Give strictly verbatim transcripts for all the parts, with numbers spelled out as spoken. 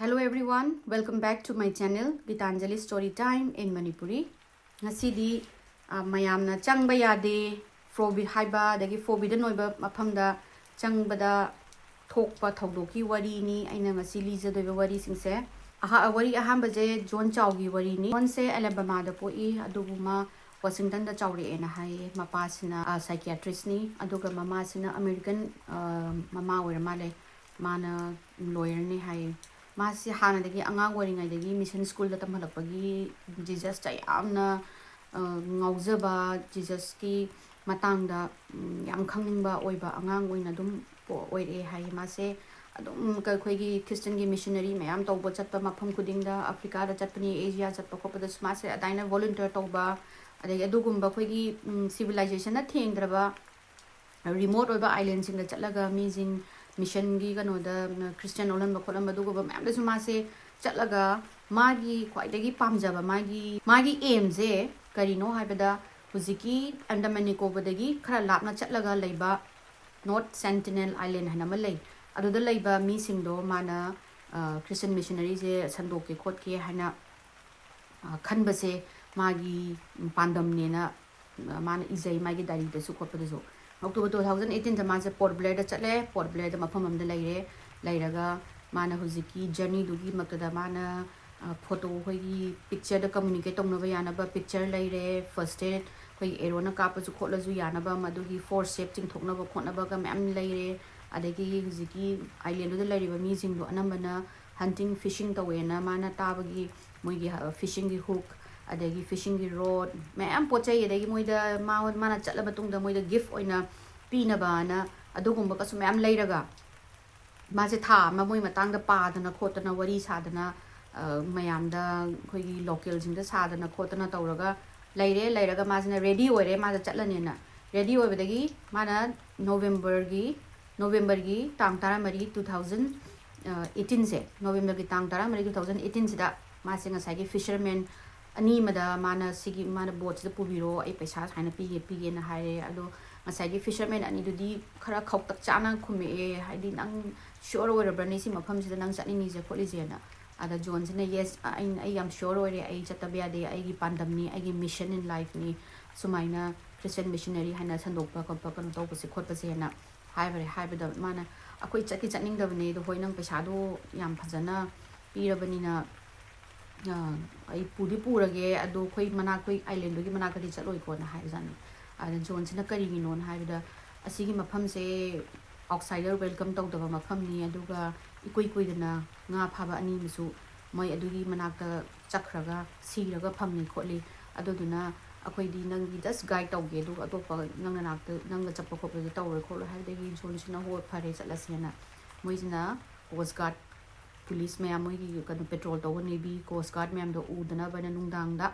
Hello everyone, welcome back to my channel Gitanjali Story Time in Manipuri. ꯉꯁꯤꯗꯤ ꯑ, ꯃꯌꯥꯝꯅ ꯆꯪꯕ ꯌꯥꯗꯦ, forbid ꯍꯥꯏꯕ, ꯑꯗꯒꯤ forbidden ꯑꯣꯏꯕ ꯃꯐꯝꯗ ꯆꯪꯕꯗ ꯊꯣꯛꯄ ꯊꯧꯗꯣꯛꯀꯤ ꯋꯥꯔꯤꯅꯤ ꯑꯩꯅ ꯉꯁꯤ ꯂꯤꯖꯗꯣꯏꯕ ꯋꯥꯔꯤꯁꯤꯡꯁꯦ꯫ ꯑꯍ-, ꯋꯥꯔꯤ ꯑꯍꯥꯟꯕꯁꯦ ꯖꯣꯟ ꯆꯥꯎꯒꯤ ꯋꯥꯔꯤꯅꯤ꯫ ꯖꯣꯟꯁꯦ ꯑꯦꯂꯥꯕꯥꯃꯥꯗ ꯄꯣꯛꯏ, ꯑꯗꯨꯕꯨ ꯃꯥ ꯋꯥꯁꯤꯡꯇꯟꯗ ꯆꯥꯎꯔꯛꯑꯦꯅ ꯍꯥꯏꯌꯦ꯫ ꯃꯄꯥꯁꯤꯅ, ꯑ, psychiatristꯅꯤ, ꯑꯗꯨꯒ ꯃꯃꯥꯁꯤꯅ American, ꯑ, ꯃꯃꯥ ꯑꯣꯏꯔ ꯃꯥꯜꯂꯦ꯫ ꯃꯥꯅ lawyerꯅꯤ ꯍꯥꯏꯌꯦ꯫ ꯃꯥꯁꯤ ꯍꯥꯟꯅꯗꯒꯤ, ꯑꯉꯥꯡ ꯑꯣꯏꯔꯤꯉꯩꯗꯒꯤ mission schoolꯗ ꯇꯝꯍꯜꯂꯛꯄꯒꯤ Jesusꯇ ꯌꯥꯝꯅ, ꯑ, ꯉꯥꯎꯖꯕ, Jesusꯀꯤ ꯃꯇꯥꯡꯗ, ꯎꯝ, ꯌꯥꯝ ꯈꯪꯅꯤꯡꯕ ꯑꯣꯏꯕ ꯑꯉꯥꯡ ꯑꯣꯏꯅ ꯑꯗꯨꯝ ꯄꯣ-, ꯑꯣꯏꯔꯛꯑꯦ ꯍꯥꯏꯌꯦ꯫ ꯃꯥꯁꯦ ꯑꯗꯨꯝ ꯀ-, ꯑꯩꯈꯣꯏꯒꯤ Christianꯒꯤ missionary ꯃꯌꯥꯝ ꯇꯧꯕ ꯆꯠꯄ ꯃꯐꯝ ꯈꯨꯗꯤꯡꯗ, Africaꯗ ꯆꯠꯄꯅꯤ, Asia ꯆꯠꯄ ꯈꯣꯠꯄꯗꯁꯨ ꯃꯥꯁꯦ ꯑꯗꯥꯏꯅ volunteer ꯇꯧꯕ, ꯑꯗꯒꯤ ꯑꯗꯨꯒꯨꯝꯕ ꯑꯩꯈꯣꯏꯒꯤ, ꯎꯝ, civilizationꯅ ꯊꯦꯡꯗ꯭ꯔꯕ remote ꯑꯣꯏꯕ islandꯁꯤꯡꯗ ꯆꯠꯂꯒ ꯃꯤꯁꯤꯡ missionꯒꯤ ꯀꯩꯅꯣꯗ, ꯎꯝ, Christian ꯑꯣꯜꯍꯟꯕ ꯈꯣꯠꯍꯟꯕ ꯑꯗꯨꯒꯨꯝꯕ ꯃꯌꯥꯝꯗꯁꯨ ꯃꯥꯁꯦ ꯆꯠꯂꯒ ꯃꯥꯒꯤ ꯈ꯭ꯋꯥꯏꯗꯒꯤ ꯄꯥꯝꯖꯕ, ꯃꯥꯒꯤ, ꯃꯥꯒꯤ aimꯁꯦ ꯀꯔꯤꯅꯣ ꯍꯥꯏꯕꯗ ꯍꯧꯖꯤꯛꯀꯤ ꯑꯟꯗꯃꯥꯟ ꯅꯤꯀꯣꯕꯔꯗꯒꯤ ꯈꯔ ꯂꯥꯞꯅ ꯆꯠꯂꯒ ꯂꯩꯕ North Sentinel Island ꯍꯥꯏꯅ ꯑꯃ ꯂꯩ꯫ ꯑꯗꯨꯗ ꯂꯩꯕ ꯃꯤꯁꯤꯡꯗꯣ ꯃꯥꯅ, ꯑ, Christian missionaryꯁꯦ ꯁꯟꯗꯣꯛꯀꯦ ꯈꯣꯠꯀꯦ ꯍꯥꯏꯅ, ꯑ, ꯈꯟꯕꯁꯦ ꯃꯥꯒꯤ ꯄꯥꯟꯗꯝꯅꯦꯅ, ꯑ, ꯃꯥꯅ ꯏꯖꯩ ꯃꯥꯒꯤ diaryꯗꯁꯨ ꯈꯣꯠꯄꯗꯁꯨ꯫ October two thousand eighteenꯗ ꯃꯥꯁꯦ Port Blairꯗ ꯆꯠꯂꯦ, Port Blairꯗ ꯃꯐꯝ ꯑꯃꯗ ꯂꯩꯔꯦ, ꯂꯩꯔꯒ ꯃꯥꯅ ꯍꯧꯖꯤꯛꯀꯤ journeyꯗꯨꯒꯤ ꯃꯛꯇꯗ ꯃꯥꯅ, ꯑ, photo ꯑꯩꯈꯣꯏꯒꯤ pictureꯗ communicate ꯇꯧꯅꯕ ꯌꯥꯅꯕ picture ꯂꯩꯔꯦ, first aid ꯑꯩꯈꯣꯏꯒꯤ arrowꯅ ꯀꯥꯞꯄꯁꯨ ꯈꯣꯠꯂꯁꯨ ꯌꯥꯅꯕ, ꯃꯗꯨꯒꯤ forceps ꯆꯤꯡꯊꯣꯛꯅꯕ ꯈꯣꯠꯅꯕꯒ ꯃꯌꯥꯝ ꯂꯩꯔꯦ꯫ ꯑꯗꯒꯤ ꯍꯧꯖꯤꯛꯀꯤ islandꯗꯨꯗ ꯂꯩꯔꯤꯕ ꯃꯤꯁꯤꯡꯗꯣ ꯑꯅꯝꯕꯅ hunting, fishing ꯇꯧꯋꯦꯅ ꯃꯥꯅ ꯇꯥꯕꯒꯤ ꯃꯣꯏꯒꯤ, ꯑ, fishingꯒꯤ hook, ꯑꯗꯒꯤ fishingꯒꯤ rod, ꯃꯌꯥꯝ ꯄꯣꯠ ꯆꯩ, ꯑꯗꯒꯤ ꯃꯣꯏꯗ ꯃꯥ-, ꯃꯥꯅ ꯆꯠꯂ ꯃꯇꯨꯡꯗ ꯃꯣꯏꯗ gift ꯑꯣꯏꯅ ꯄꯤꯅꯕꯅ ꯑꯗꯨꯒꯨꯝꯕꯒꯁꯨ ꯃꯌꯥꯝ ꯂꯩꯔꯒ ꯃꯥꯁꯦ ꯊꯥ ꯑꯃ ꯃꯣꯏ ꯃꯇꯥꯡꯗ ꯄꯥꯗꯅ ꯈꯣꯠꯇꯅ, ꯋꯥꯔꯤ ꯁꯥꯗꯅ, ꯑ, ꯃꯌꯥꯝꯗ ꯑꯩꯈꯣꯏꯒꯤ localꯁꯤꯡꯗ ꯁꯥꯗꯅ ꯈꯣꯠꯇꯅ ꯇꯧꯔꯒ ꯂꯩꯔꯦ꯫ ꯂꯩꯔꯒ ꯃꯥꯁꯤꯅ ready ꯑꯣꯏꯔꯦ, ꯃꯥꯁꯦ ꯆꯠꯂꯅꯦꯅ꯫ Ready ꯑꯣꯏꯕꯗꯒꯤ ꯃꯥꯅ Novemberꯒꯤ, Novemberꯒꯤ ꯇꯥꯡ ꯇꯔꯥꯃꯔꯤ, two thousand eighteenꯁꯦ, Novemberꯒꯤ ꯇꯥꯡ ꯇꯔꯥꯃꯔꯤ, two thousand eighteenꯁꯤꯗ ꯃꯥꯁꯦ ꯉꯁꯥꯏꯒꯤ fisherman ꯑꯅꯤ ꯑꯃꯗ ꯃꯥꯅ ꯁꯤꯒꯤ, ꯃꯥꯅ boatꯁꯤꯗ ꯄꯨꯕꯤꯔꯣ, ꯑꯩ ꯄꯩꯁꯥ ꯁꯨꯃꯥꯏꯅ ꯄꯤꯒꯦ, ꯄꯤꯒꯦꯅ ꯍꯥꯏꯔꯦ꯫ ꯑꯗꯣ ꯉꯁꯥꯏꯒꯤ ꯐꯤꯁꯔꯃꯦꯟ ꯑꯅꯤꯗꯨꯗꯤ ꯈꯔ ꯈꯧꯇꯛ ꯆꯥꯅ ꯈꯨꯝꯃꯛꯑꯦ, ꯍꯥꯏꯗꯤ, "ꯅꯪ ꯁꯤꯌꯣꯔ ꯑꯣꯏꯔꯕ꯭ꯔꯅꯦ ꯁꯤ ꯃꯐꯝꯁꯤꯗ ꯅꯪ ꯆꯠꯅꯤꯡꯉꯤꯁꯦ ꯈꯣꯠꯂꯤꯁꯦꯅ?" ꯑꯗ ꯖꯣꯟꯁꯤꯅ, "ꯌꯦꯁ, ꯑꯩ, ꯑꯩ ꯌꯥꯝ ꯁꯤꯌꯣꯔ ꯑꯣꯏꯔꯦ, ꯑꯩ ꯆꯠꯇꯕ ꯌꯥꯗꯦ, ꯑꯩꯒꯤ ꯄꯥꯟꯗꯝꯅꯤ, ꯑꯩꯒꯤ mission in lifeꯅꯤ, ꯁꯨꯃꯥꯏꯅ Christian missionary ꯍꯥꯏꯅ ꯁꯟꯗꯣꯛꯄ ꯈꯣꯠꯄ ꯀꯩꯅꯣ ꯇꯧꯕꯁꯦ ꯈꯣꯠꯄꯁꯦꯅ" ꯍꯥꯏꯕꯔꯦ꯫ ꯍꯥꯏꯕꯗ ꯃꯥꯅ, "ꯑꯩꯈꯣꯏ ꯆꯠꯇꯤ ꯆꯠꯅꯤꯡꯗꯕꯅꯦ, ꯑꯗꯣ ꯍꯣꯏ, ꯅꯪ ꯄꯩꯁꯥꯗꯣ ꯌꯥꯝ ꯐꯖꯅ ꯄꯤꯔꯕꯅꯤꯅ, ꯑ, ꯑꯩ ꯄꯨꯗꯤ ꯄꯨꯔꯒꯦ, ꯑꯗꯣ ꯑꯩꯈꯣꯏ ꯃꯅꯥꯛ, ꯑꯩꯈꯣꯏ ꯑꯥꯏꯂꯦꯟꯗꯨꯒꯤ ꯃꯅꯥꯛꯇꯗꯤ ꯆꯠꯂꯣꯏꯀꯣꯅ" ꯍꯥꯏꯕꯖꯥꯠꯅꯤ꯫ ꯑꯗ ꯖꯣꯟꯁꯤꯅ ꯀꯔꯤꯒꯤꯅꯣꯅ ꯍꯥꯏꯕꯗ, "ꯑꯁꯤꯒꯤ ꯃꯐꯝꯁꯦ ꯑꯥꯎꯠꯁꯥꯏꯗꯔ ꯋꯦꯜꯀꯝ ꯇꯧꯗꯕ ꯃꯐꯝꯅꯤ, ꯑꯗꯨꯒ ꯏꯀꯨꯏ ꯀꯨꯏꯗꯅ ꯉꯥ ꯐꯥꯕ ꯑꯅꯤ ꯑꯃꯁꯨ ꯃꯣꯏ ꯑꯗꯨꯒꯤ ꯃꯅꯥꯛꯇ ꯆꯠꯈ꯭ꯔꯒ ꯁꯤꯔꯒ ꯐꯪꯉꯤ ꯈꯣꯠꯂꯤ, ꯑꯗꯨꯗꯨꯅ ꯑꯩꯈꯣꯏꯗꯤ ꯅꯪꯒꯤ just guide ꯇꯧꯒꯦ, ꯑꯗꯨꯒ ꯑꯇꯣꯞꯄ ꯅꯪ ꯅꯅꯥꯛꯇ ꯅꯪꯒ ꯆꯠꯄ ꯈꯣꯠꯄꯗꯤ ꯇꯧꯔꯣꯏ ꯈꯣꯠꯂꯣꯏ" ꯍꯥꯏꯕꯗꯒꯤ ꯖꯣꯟꯁꯤꯅ, "ꯍꯣꯏ, ꯐꯔꯦ, ꯆꯠꯂꯁꯦꯅ" ꯃꯣꯏꯁꯤꯅ ꯀꯣꯁ ꯒꯥꯔꯗ, ꯄꯨꯂꯤꯁ ꯃꯌꯥꯝ, ꯃꯣꯏꯒꯤ ꯀꯩꯅꯣ, ꯄꯦꯇ꯭ꯔꯣꯜ ꯇꯧꯕ ꯅꯦꯚꯤ, ꯀꯣꯁ ꯒꯥꯔꯗ ꯃꯌꯥꯝꯗꯣ ꯎꯗꯅꯕꯅ ꯅꯨꯡꯗꯥꯡꯗ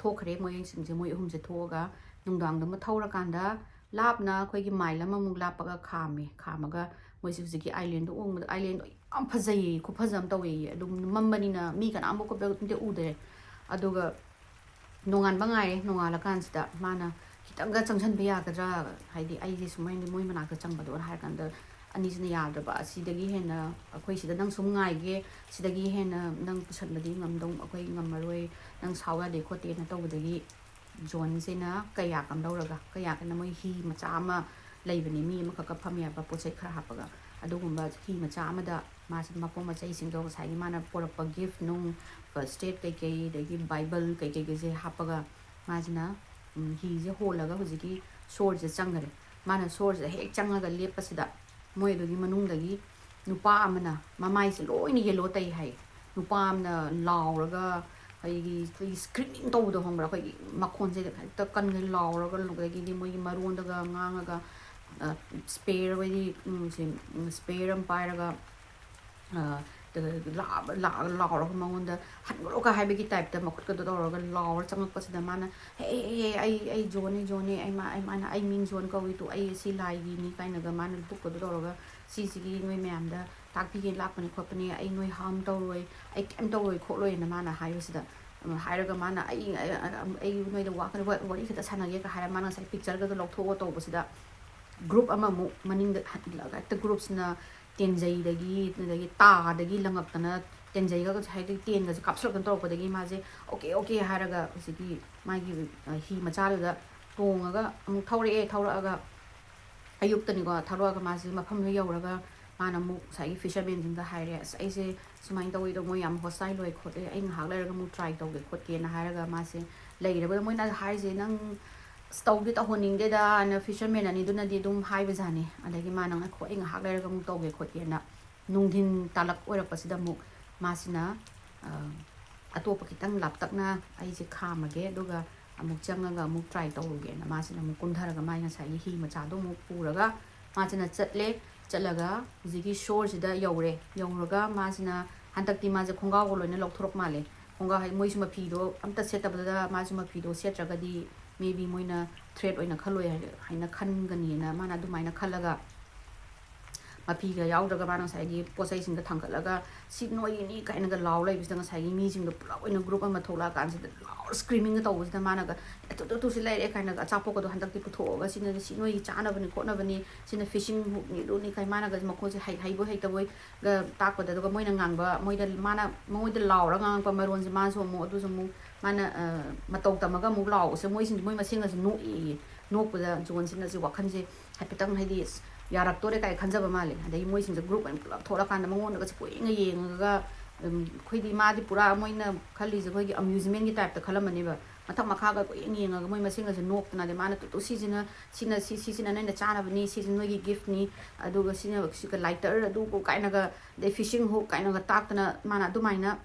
ꯊꯣꯛꯈ꯭ꯔꯦ꯫ ꯃꯣꯏꯁꯤꯡꯁꯦ, ꯃꯣꯏ ꯑꯍꯨꯝꯁꯦ ꯊꯣꯛꯑꯒ ꯅꯨꯡꯗꯥꯡꯗ ꯑꯃ ꯊꯧꯔꯀꯥꯟꯗ ꯂꯥꯞꯅ ꯑꯩꯈꯣꯏꯒꯤ ꯃꯥꯏꯜ ꯑꯃꯃꯨꯛ ꯂꯥꯞꯄꯒ ꯈꯥꯝꯃꯦ꯫ ꯈꯥꯝꯃꯒ ꯃꯣꯏꯁꯦ ꯍꯧꯖꯤꯛꯀꯤ ꯑꯥꯏꯂꯦꯟꯗꯣ ꯎꯕꯗ, ꯑꯥꯏꯂꯦꯟꯗꯣ ꯌꯥꯝ ꯐꯖꯩꯌꯦ, ꯈꯨꯐꯖ ꯑꯃ ꯇꯧꯋꯦꯌꯦ꯫ ꯑꯗꯨꯝ ꯃꯝꯕꯅꯤꯅ ꯃꯤ ꯀꯅꯥꯝꯕꯨ ꯈꯣꯠꯄ ꯑꯝꯇ ꯎꯗ꯭ꯔꯦ꯫ ꯑꯗꯨꯒ ꯅꯣꯡꯉꯥꯟꯕ ꯉꯥꯏꯔꯦ꯫ ꯅꯣꯡꯉꯥꯜꯂꯀꯥꯟꯁꯤꯗ ꯃꯥꯅ, "ꯈꯤꯇꯪꯒ ꯆꯪꯁꯟꯕ ꯌꯥꯒꯗ꯭ꯔꯥ? ꯍꯥꯏꯗꯤ ꯑꯩꯁꯦ ꯁꯨꯃꯥꯏꯅ ꯃꯣꯏ ꯃꯅꯥꯛꯇ ꯆꯪꯕꯗꯣꯅ" ꯍꯥꯏꯔ ꯀꯥꯟꯗ ꯑꯅꯤꯁꯤꯅ ꯌꯥꯗ꯭ꯔꯕ꯫ "ꯑꯁꯤꯗꯒꯤ ꯍꯦꯟꯅ, ꯑꯩꯈꯣꯏ ꯁꯤꯗ ꯅꯪ ꯁꯨꯝ ꯉꯥꯏꯒꯦ, ꯁꯤꯗꯒꯤ ꯍꯦꯟꯅ ꯅꯪ ꯄꯨꯁꯟꯕꯗꯤ ꯉꯝꯗꯧ, ꯑꯩꯈꯣꯏ ꯉꯝꯃꯔꯣꯏ, ꯅꯪ ꯁꯥꯎ ꯌꯥꯗꯦ ꯈꯣꯠꯇꯦꯅ" ꯇꯧꯕꯗꯒꯤ ꯖꯣꯟꯁꯤꯅ ꯀꯌꯥꯛ ꯑꯃ ꯂꯧꯔꯒ, ꯀꯌꯥꯛ ꯑꯅ ꯃꯣꯏ ꯍꯤ ꯃꯆꯥ ꯑꯃ ꯂꯩꯕꯅꯤ, ꯃꯤ ꯑꯃꯈꯛꯀ ꯐꯝ ꯌꯥꯕ, ꯄꯣꯠ ꯆꯩ ꯈꯔ ꯍꯥꯞꯄꯒ꯫ ꯑꯗꯨꯒꯨꯝꯕ ꯍꯤ ꯃꯆꯥ ꯑꯃꯗ ꯃꯥꯁꯤ ꯃꯄꯣꯠ ꯃꯆꯩꯁꯤꯡꯗꯣ, ꯉꯁꯥꯏꯒꯤ ꯃꯥꯅ ꯄꯣꯔꯛꯄ ꯒꯤꯐ ꯅꯨꯡ, ꯐꯥꯔꯁ ꯑꯦꯗ ꯀꯩꯀꯩ, ꯑꯗꯒꯤ ꯕꯥꯏꯕꯜ ꯀꯩꯀꯩꯒꯁꯦ ꯍꯥꯞꯄꯒ ꯃꯥꯁꯤꯅ, ꯎꯝ, ꯍꯤꯁꯦ ꯍꯣꯜꯂꯒ ꯍꯧꯖꯤꯛꯀꯤ ꯁꯣꯔꯁꯦ ꯆꯪꯈꯔꯦ꯫ ꯃꯥꯅ ꯁꯣꯔꯁꯦ ꯍꯦꯛ ꯆꯪꯉꯒ ꯂꯦꯞꯄꯁꯤꯗ ꯃꯣꯏ ꯑꯗꯨꯒꯤ ꯃꯅꯨꯡꯗꯒꯤ ꯅꯨꯄꯥ ꯑꯃꯅ, ꯃꯃꯥꯏꯁꯦ ꯂꯣꯏꯅ ꯌꯦꯜꯂꯣ ꯇꯩ ꯍꯥꯏ, ꯅꯨꯄꯥ ꯑꯃꯅ ꯂꯥꯎꯔꯒ, ꯑꯩꯈꯣꯏꯒꯤ, ꯑꯩꯈꯣꯏꯒꯤ ꯁ꯭ꯀ꯭ꯔꯤꯃꯤꯡ ꯇꯧꯕꯗꯣ ꯈꯪꯕ꯭ꯔꯥ? ꯑꯩꯈꯣꯏꯒꯤ ꯃꯈꯣꯟꯁꯦ ꯍꯦꯛꯇ ꯀꯟꯅ ꯂꯥꯎꯔꯒ, ꯑꯗꯒꯤꯗꯤ ꯃꯣꯏꯒꯤ ꯃꯔꯣꯟꯗꯒ ꯉꯥꯡꯉꯒ, ꯑ, ꯁ꯭ꯄꯦꯔ, ꯑꯩꯈꯣꯏꯗꯤ, ꯎꯝ, ꯁꯦ, ꯎꯝ, ꯁ꯭ꯄꯦꯔ ꯑꯃ ꯄꯥꯏꯔꯒ, ꯑ, ꯂꯥ-, ꯂꯥ-, ꯂꯥꯎꯔꯒ ꯃꯉꯣꯟꯗ "ꯍꯟꯈ꯭ꯔꯣꯒ" ꯍꯥꯏꯕꯒꯤ ꯇꯥꯏꯞꯇ ꯃꯈꯨꯠꯀꯗꯣ ꯇꯧꯔꯒ ꯂꯥꯎꯔ ꯆꯪꯉꯛꯄꯁꯤꯗ ꯃꯥꯅ, "ꯍꯦ, ꯍꯦ, ꯍꯦ, ꯑꯩ, ꯑꯩ ꯖꯣꯟꯅꯦ, ꯖꯣꯟꯅꯦ, ꯑꯩ ꯃꯥ-, ꯑꯩ, ꯃꯥꯅ, ꯑꯩ ꯃꯤꯡ ꯖꯣꯟ ꯀꯧꯏ ꯇꯨ, ꯑꯩ ꯑꯁꯤ ꯂꯥꯏꯒꯤꯅꯤ" ꯀꯥꯏꯅꯒ ꯃꯥꯅ ꯂꯨꯞꯀꯗꯣ ꯇꯧꯔꯒ, "ꯁꯤꯁꯤꯒꯤ ꯅꯣꯏ ꯃꯌꯥꯝꯗ ꯇꯥꯛꯄꯤꯒꯦ ꯂꯥꯛꯄꯅꯦ ꯈꯣꯠꯄꯅꯦ, ꯑꯩ ꯅꯣꯏ ꯍꯥꯔꯝ ꯇꯧꯔꯣꯏ, ꯑꯩ ꯀꯩꯝ ꯇꯧꯔꯣꯏ ꯈꯣꯠꯂꯣꯏꯅ" ꯃꯥꯅ ꯍꯥꯏꯕꯁꯤꯗ ꯍꯥꯏꯔꯒ ꯃꯥꯅ ꯑꯩ ꯑꯩ ꯅꯣꯏꯗ ꯋꯥ ꯋꯥꯔꯤ ꯈꯛꯇ ꯁꯥꯟꯅꯒꯦꯒ ꯍꯥꯏꯔ ꯃꯥꯅ ꯉꯁꯥꯏ ꯄꯤꯛꯆꯔꯒꯗꯣ ꯂꯧꯊꯣꯛꯑꯣ ꯇꯧꯕꯁꯤꯗ, ꯒ꯭ꯔꯨꯞ ꯑꯃꯃꯨꯛ ꯃꯅꯤꯡꯗ ꯍꯦꯛꯇ ꯒ꯭ꯔꯨꯞꯁꯤꯅ ꯇꯦꯟꯖꯩꯗꯒꯤ, ꯑꯗꯒꯤ ꯇꯥꯗꯒꯤ ꯂꯪꯉꯛꯇꯅ, ꯇꯦꯟꯖꯩꯒ ꯍꯥꯏꯗꯤ ꯇꯦꯟꯒꯁꯦ ꯀꯥꯞꯁꯤꯜꯂꯛꯇꯅ ꯇꯧꯔꯛꯄꯗꯒꯤ ꯃꯥꯁꯦ ꯑꯣꯀꯦ ꯑꯣꯀꯦ ꯍꯥꯏꯔꯒ ꯍꯧꯖꯤꯛꯀꯤ ꯃꯥꯒꯤ ꯍꯤ ꯃꯆꯥꯗꯨꯗ ꯇꯣꯡꯉꯒ ꯑꯃꯨꯛ ꯊꯧꯔꯛꯑꯦ꯫ ꯊꯧꯔꯛꯑꯒ ꯑꯌꯨꯛꯇꯅꯤꯀꯣ, ꯊꯧꯔꯛꯑꯒ ꯃꯥꯁꯦ ꯃꯐꯝꯗꯨ ꯌꯧꯔꯒ ꯃꯥꯅ ꯑꯃꯨꯛ ꯉꯁꯥꯏꯒꯤ ꯐꯤꯁꯔꯃꯦꯟꯁꯤꯡꯗ ꯍꯥꯏꯔꯦ, "ꯑꯁ, ꯑꯩꯁꯦ ꯁꯨꯃꯥꯏꯅ ꯇꯧꯋꯤꯗꯣ, ꯃꯣꯏ ꯌꯥꯝ ꯍꯣꯁꯇꯥꯏꯜ ꯑꯣꯏ ꯈꯣꯠꯂꯦ, ꯑꯩ ꯉꯥꯏꯍꯥꯛ ꯂꯩꯔꯒ ꯑꯃꯨꯛ ꯇ꯭ꯔꯥꯏ ꯇꯧꯒꯦ ꯈꯣꯠꯀꯦꯅ" ꯍꯥꯏꯔꯒ ꯃꯥꯁꯦ ꯂꯩꯔꯕꯗ ꯃꯣꯏꯅ ꯍꯥꯏꯔꯤꯁꯦ, "ꯅꯪ ꯑꯁ ꯇꯧꯗꯤ ꯇꯧꯍꯟꯅꯤꯡꯗꯦꯗꯅ" ꯐꯤꯁꯔꯃꯦꯟ ꯑꯅꯤꯗꯨꯅꯗꯤ ꯑꯗꯨꯝ ꯍꯥꯏꯕꯖꯥꯠꯅꯤ꯫ ꯑꯗꯒꯤ ꯃꯥꯅ, "ꯉꯥꯏꯈꯣ, ꯑꯩ ꯉꯥꯏꯍꯥꯛ ꯂꯩꯔꯒ ꯑꯃꯨꯛ ꯇꯧꯒꯦ ꯈꯣꯠꯀꯦꯅ" ꯅꯨꯡꯊꯤꯟ ꯇꯥꯂꯛ ꯑꯣꯏꯔꯛꯄꯁꯤꯗ ꯑꯃꯨꯛ ꯃꯥꯁꯤꯅ ꯑꯇꯣꯞꯄ ꯈꯤꯇꯪ ꯂꯥꯞꯇꯛꯅ ꯑꯩꯁꯦ ꯈꯥꯝꯃꯒꯦ, ꯑꯗꯨꯒ ꯑꯃꯨꯛ ꯆꯪꯉꯒ ꯑꯃꯨꯛ ꯇ꯭ꯔꯥꯏ ꯇꯧꯔꯨꯒꯦꯅ ꯃꯥꯁꯤꯅ ꯑꯃꯨꯛ ꯀꯨꯝꯊꯔꯒ ꯃꯥꯏ ꯉꯁꯥꯏꯒꯤ ꯍꯤ ꯃꯆꯥꯗꯣ ꯑꯃꯨꯛ ꯄꯨꯔꯒ ꯃꯥꯁꯤꯅ ꯆꯠꯂꯦ꯫ ꯆꯠꯂꯒ ꯍꯧꯖꯤꯛꯀꯤ ꯁꯣꯔꯁꯤꯗ ꯌꯧꯔꯦ꯫ ꯌꯧꯔꯒ ꯃꯥꯁꯤꯅ ꯍꯟꯗꯛꯇꯤ ꯃꯥꯁꯦ ꯈꯣꯡꯒ꯭ꯔꯥꯎꯒ ꯂꯣꯏꯅ ꯂꯧꯊꯣꯔꯛ ꯃꯥꯜꯂꯦ꯫ ꯈꯣꯡꯒ꯭ꯔꯥꯎ ꯍꯥꯏꯗꯤ ꯃꯣꯏꯁꯨ ꯃꯐꯤꯗꯣ ꯑꯝꯇ ꯁꯦꯠꯇꯕꯗꯨꯗ ꯃꯥꯁꯨ ꯃꯐꯤꯗꯣ ꯁꯦꯠꯇ꯭ꯔꯒꯗꯤ maybe ꯃꯣꯏꯅ ꯊ꯭ꯔꯦꯠ ꯑꯣꯏꯅ ꯈꯜꯂꯣꯏ ꯍꯥꯏ-, ꯍꯥꯏꯅ ꯈꯟꯒꯅꯤꯅ ꯃꯥꯅ ꯑꯗꯨꯃꯥꯏꯅ ꯈꯜꯂꯒ ꯃꯐꯤꯒ ꯌꯥꯎꯗ꯭ꯔꯒ ꯃꯥꯅ ꯉꯁꯥꯏꯒꯤ ꯄꯣꯠ ꯆꯩꯁꯤꯡꯗꯣ ꯊꯥꯡꯒꯠꯂꯒ "ꯁꯤ ꯅꯣꯏꯒꯤꯅꯤ" ꯀꯥꯏꯅꯒ ꯂꯥꯎ ꯂꯩꯕꯁꯤꯗ ꯉꯁꯥꯏꯒꯤ ꯃꯤꯁꯤꯡꯗꯣ ꯄꯨꯂꯞ ꯑꯣꯏꯅ ꯒ꯭ꯔꯨꯞ ꯑꯃ ꯊꯣꯛꯂꯛꯑꯀꯥꯟꯁꯤꯗ ꯂꯥꯎꯔ ꯁ꯭ꯀ꯭ꯔꯤꯃꯤꯡꯒ ꯇꯧꯕꯁꯤꯗ ꯃꯥꯅꯒ "ꯑꯦ, ꯇꯨ, ꯇꯨ, ꯇꯨ, ꯁꯤ ꯂꯩꯔꯦ" ꯀꯥꯏꯅꯒ ꯑꯆꯥꯄꯣꯠꯀꯗꯣ ꯍꯟꯗꯛꯇꯤ ꯄꯨꯊꯣꯛꯑꯒ "ꯁꯤꯅ ꯁꯤ ꯅꯣꯏꯒꯤ ꯆꯥꯅꯕꯅꯤ ꯈꯣꯠꯅꯕꯅꯤ, ꯁꯤꯅ ꯐꯤꯁꯤꯡ ꯍꯨꯛꯅꯤ ꯑꯗꯨꯅꯤ" ꯀꯥꯏ ꯃꯥꯅꯒ ꯃꯈꯣꯏꯁꯦ ꯍꯩ-, ꯍꯩꯕꯣꯏ ꯍꯩꯇꯕꯣꯏꯒ ꯇꯥꯛꯄꯗ, ꯑꯗꯨꯒ ꯃꯣꯏꯅ ꯉꯥꯡꯕ, ꯃꯣꯏꯗ ꯃꯥꯅ ꯃꯉꯣꯟꯗ ꯂꯥꯎꯔ ꯉꯥꯡꯉꯛꯄ ꯃꯔꯣꯟꯁꯦ ꯃꯥꯁꯨ ꯑꯃꯨꯛ, ꯑꯗꯨꯁꯨ ꯑꯃꯨꯛ ꯃꯥꯅ, ꯑ, ꯃꯇꯧ ꯇꯝꯃꯒ ꯑꯃꯨꯛ ꯂꯥꯎꯕꯁꯦ ꯃꯣꯏꯁꯤꯡꯁꯦ ꯃꯣꯏ ꯃꯁꯦꯟꯒꯁꯨ ꯅꯣꯛꯑꯦꯌꯦ꯫ ꯅꯣꯛꯄꯗ ꯖꯣꯟꯁꯤꯅꯁꯨ ꯋꯥꯈꯜꯁꯦ ꯍꯥꯏꯐꯦꯠꯇꯪ ꯍꯥꯏꯗꯤ, "ꯑꯁ, ꯌꯥꯔꯛꯇꯣꯔꯦ" ꯀꯥꯏ ꯈꯟꯖꯕ ꯃꯥꯜꯂꯦ꯫ ꯑꯗꯒꯤ ꯃꯣꯏꯁꯤꯡꯁꯦ ꯒ꯭ꯔꯨꯞ ꯑꯣꯏꯅ ꯄꯨꯂꯞ ꯊꯣꯛꯂꯛꯀꯥꯟꯗ ꯃꯉꯣꯟꯗꯒꯁꯦ ꯀꯣꯏꯌꯦꯡꯒ ꯌꯦꯡꯉꯒ, ꯎꯝ, ꯑꯩꯈꯣꯏꯗꯤ ꯃꯥꯗꯤ ꯄꯨꯔꯥ ꯃꯣꯏꯅ ꯈꯜꯂꯤꯁꯦ ꯑꯩꯈꯣꯏꯒꯤ ꯑꯃ꯭ꯌꯨꯖꯃꯦꯟꯒꯤ ꯇꯥꯏꯞꯇ ꯈꯜꯂꯝꯃꯅꯦꯕ꯫ ꯃꯊꯛ ꯃꯈꯥꯒ ꯀꯣꯏꯌꯦꯡ ꯌꯦꯡꯉꯒ ꯃꯣꯏ ꯃꯁꯦꯟꯒꯁꯦ ꯅꯣꯛꯇꯅ, ꯑꯗꯩ ꯃꯥꯅ "ꯇꯨ, ꯇꯨ, ꯁꯤꯁꯤꯅ, ꯁꯤꯅ, ꯁꯤ, ꯁꯤꯁꯤꯅ ꯅꯣꯏꯅ ꯆꯥꯅꯕꯅꯤ, ꯁꯤꯁꯤꯅ ꯅꯣꯏꯒꯤ ꯒꯤꯐꯅꯤ, ꯑꯗꯨꯒ ꯁꯤꯅ, ꯁꯤꯒ ꯂꯥꯏꯇꯔ ꯑꯗꯨ ꯀꯥꯏꯅꯒ, ꯑꯗꯩ ꯐꯤꯁꯤꯡ ꯍꯨꯛ" ꯀꯥꯏꯅꯒ ꯇꯥꯛꯇꯅ ꯃꯥꯅ ꯑꯗꯨꯃꯥꯏꯅ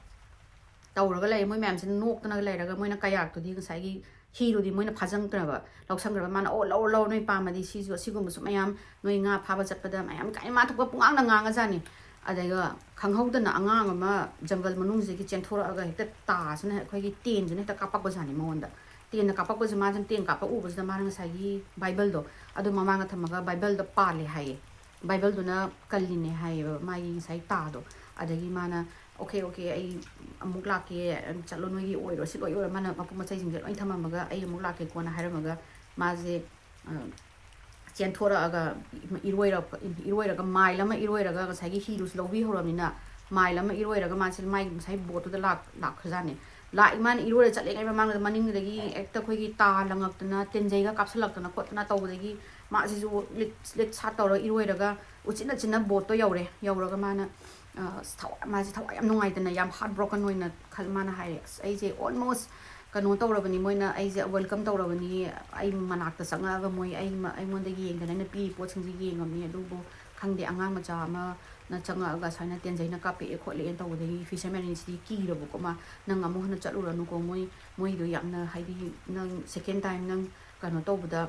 ꯇꯧꯔꯒ ꯂꯩ꯫ ꯃꯣꯏ ꯃꯌꯥꯝꯁꯤꯅ ꯅꯣꯛꯇꯅꯒ ꯂꯩꯔꯒ ꯃꯣꯏꯅ ꯀꯌꯥꯛꯇꯨꯗꯤ ꯉꯁꯥꯏꯒꯤ ꯍꯤꯗꯨꯗꯤ ꯃꯣꯏꯅ ꯐꯥꯖꯟꯈ꯭ꯔꯕ, ꯂꯧꯁꯟꯈ꯭ꯔꯕ꯫ ꯃꯥꯅ, "ꯑꯣ, ꯂꯧꯔꯣ, ꯂꯧꯔꯣ, ꯅꯣꯏ ꯄꯥꯝꯃꯗꯤ ꯁꯤꯁꯨ, ꯑꯁꯤꯒꯨꯝꯕꯁꯨ ꯃꯌꯥꯝ, ꯅꯣꯏ ꯉꯥ ꯐꯥꯕ ꯆꯠꯄꯗ ꯃꯌꯥꯝ" ꯀꯥꯏꯅ ꯃꯥ ꯊꯣꯛꯄ ꯄꯨꯡꯉꯥꯡꯗ ꯉꯥꯡꯉꯖꯥꯠꯅꯤ꯫ ꯑꯗꯨꯒ ꯈꯪꯍꯧꯗꯅ ꯑꯉꯥꯡ ꯑꯃ ꯖꯪꯒꯜ ꯃꯅꯨꯡꯁꯤꯗꯒꯤ ꯆꯦꯟꯊꯣꯔꯛꯑꯒ ꯍꯦꯛꯇ ꯇꯥꯁꯤꯅ ꯑꯩꯈꯣꯏꯒꯤ ꯇꯦꯟꯁꯤꯅ ꯍꯦꯛꯇ ꯀꯥꯞꯄꯛꯄꯖꯥꯠꯅꯤ ꯃꯉꯣꯟꯗ꯫ ꯇꯦꯟꯅ ꯀꯥꯞꯄꯛꯄꯁꯦ, ꯃꯥꯁꯤꯅ ꯇꯦꯟ ꯀꯥꯞꯄ ꯎꯕꯁꯤꯗ ꯃꯥꯅ ꯉꯁꯥꯏꯒꯤ ꯕꯥꯏꯕꯜꯗꯣ ꯑꯗꯨ ꯃꯃꯥꯡꯗ ꯊꯝꯃꯒ ꯕꯥꯏꯕꯜꯗꯣ ꯄꯥꯜꯂꯦ ꯍꯥꯏꯌꯦ꯫ ꯕꯥꯏꯕꯜꯗꯨꯅ ꯀꯜꯂꯤꯅꯦ ꯍꯥꯏꯌꯦꯕ ꯃꯥꯒꯤ ꯉꯁꯥꯏ ꯇꯥꯗꯣ꯫ ꯑꯗꯒꯤ ꯃꯥꯅ ꯑꯣꯀꯦ, ꯑꯣꯀꯦ, ꯑꯩ ꯑꯃꯨꯛ ꯂꯥꯛꯀꯦ, ꯆꯠꯂꯣ, ꯅꯣꯏꯒꯤ ꯑꯣꯏꯔꯣ, ꯁꯤ ꯂꯣꯏ ꯑꯣꯏꯔꯣ, ꯃꯥꯅ ꯃꯄꯣꯠ ꯃꯆꯩꯁꯤꯡꯁꯦ ꯂꯣꯏ ꯊꯝꯃꯝꯃꯒ ꯑꯩ ꯑꯃꯨꯛ ꯂꯥꯛꯀꯦꯀꯣꯅ ꯍꯥꯏꯔꯝꯃꯒ ꯃꯥꯁꯦ, ꯑ, ꯆꯦꯟꯊꯣꯔꯛꯑꯒ ꯏꯔꯣꯏꯔꯛꯄ-, ꯏꯔꯣꯏꯔꯒ, ꯃꯥꯏꯜ ꯑꯃ ꯏꯔꯣꯏꯔꯒ ꯉꯁꯥꯏꯒꯤ ꯍꯤꯗꯨꯁꯨ ꯂꯧꯕꯤꯍꯧꯔꯕꯅꯤꯅ ꯃꯥꯏꯜ ꯑꯃ ꯏꯔꯣꯏꯔꯒ ꯃꯥꯁꯦ ꯃꯥꯏ ꯉꯁꯥꯏ ꯕꯣꯠꯇꯨꯗ ꯂꯥꯛ-, ꯂꯥꯛꯈ꯭ꯔꯖꯥꯠꯅꯦ꯫ ꯂꯥꯛ-, ꯃꯥꯅ ꯏꯔꯣꯏꯔ ꯆꯠꯂꯤꯉꯩ ꯃꯃꯥꯡꯗ ꯃꯅꯤꯡꯗꯒꯤ ꯍꯦꯛꯇ ꯑꯩꯈꯣꯏꯒꯤ ꯇꯥ ꯂꯪꯉꯛꯇꯅ, ꯇꯦꯟꯖꯩꯒ ꯀꯥꯞꯁꯤꯜꯂꯛꯇꯅ ꯈꯣꯠꯇꯅ ꯇꯧꯕꯗꯒꯤ ꯃꯥꯁꯤꯁꯨ ꯂꯤꯠ, ꯂꯤꯠ ꯁꯥꯠ ꯇꯧꯔ ꯏꯔꯣꯏꯔꯒ ꯎꯆꯤꯟ ꯅꯥꯆꯤꯟꯅ ꯕꯣꯠꯇꯣ ꯌꯧꯔꯦ꯫ ꯌꯧꯔꯒ ꯃꯥꯅ, ꯑ, ꯊꯋꯥꯏ, ꯃꯥꯁꯦ ꯊꯋꯥꯏ ꯌꯥꯝ ꯅꯨꯡꯉꯥꯏꯇꯅ, ꯌꯥꯝ ꯍꯥꯔꯠ ꯕ꯭ꯔꯣꯀꯟ ꯑꯣꯏꯅ ꯈꯜ-, ꯃꯥꯅ ꯍꯥꯏꯔꯦ, "ꯑꯁ, ꯑꯩꯁꯦ ꯑꯣꯜꯃꯣꯁ ꯀꯩꯅꯣ ꯇꯧꯔꯕꯅꯤ, ꯃꯣꯏꯅ ꯑꯩꯁꯦ ꯋꯦꯜꯀꯝ ꯇꯧꯔꯕꯅꯤ, ꯑꯩ ꯃꯅꯥꯛꯇ ꯆꯪꯉꯛꯑꯒ ꯃꯣꯏ ꯑꯩ ꯃ-, ꯑꯩꯉꯣꯟꯗ ꯌꯦꯡꯗꯅ ꯑꯩꯅ ꯄꯤꯔꯤ ꯄꯣꯠꯁꯤꯡꯁꯦ ꯌꯦꯡꯉꯕꯅꯤ, ꯑꯗꯨꯕꯨ ꯈꯪꯗꯦ, ꯑꯉꯥꯡ ꯃꯆꯥ ꯑꯃꯅ ꯆꯪꯉꯛꯑꯒ ꯁꯨꯃꯥꯏꯅ ꯇꯦꯟꯖꯩꯅ ꯀꯥꯞꯄꯛꯑꯦ ꯈꯣꯠꯂꯛꯑꯦꯅ ꯇꯧꯕꯗꯒꯤ ꯐꯤꯁꯔꯃꯦꯟ ꯑꯅꯤꯁꯤꯗꯤ ꯀꯤꯔꯕꯀꯣ, ꯃꯥ, ꯅꯪ ꯑꯃꯨꯛ ꯍꯟꯅ ꯆꯠꯂꯨꯔꯅꯨꯀꯣ, ꯃꯣꯏ, ꯃꯣꯏꯗꯣ ꯌꯥꯝꯅ, ꯍꯥꯏꯗꯤ, ꯅꯪ ꯁꯦꯀꯦꯟ ꯇꯥꯏꯝ ꯅꯪ ꯀꯩꯅꯣ ꯇꯧꯕꯗ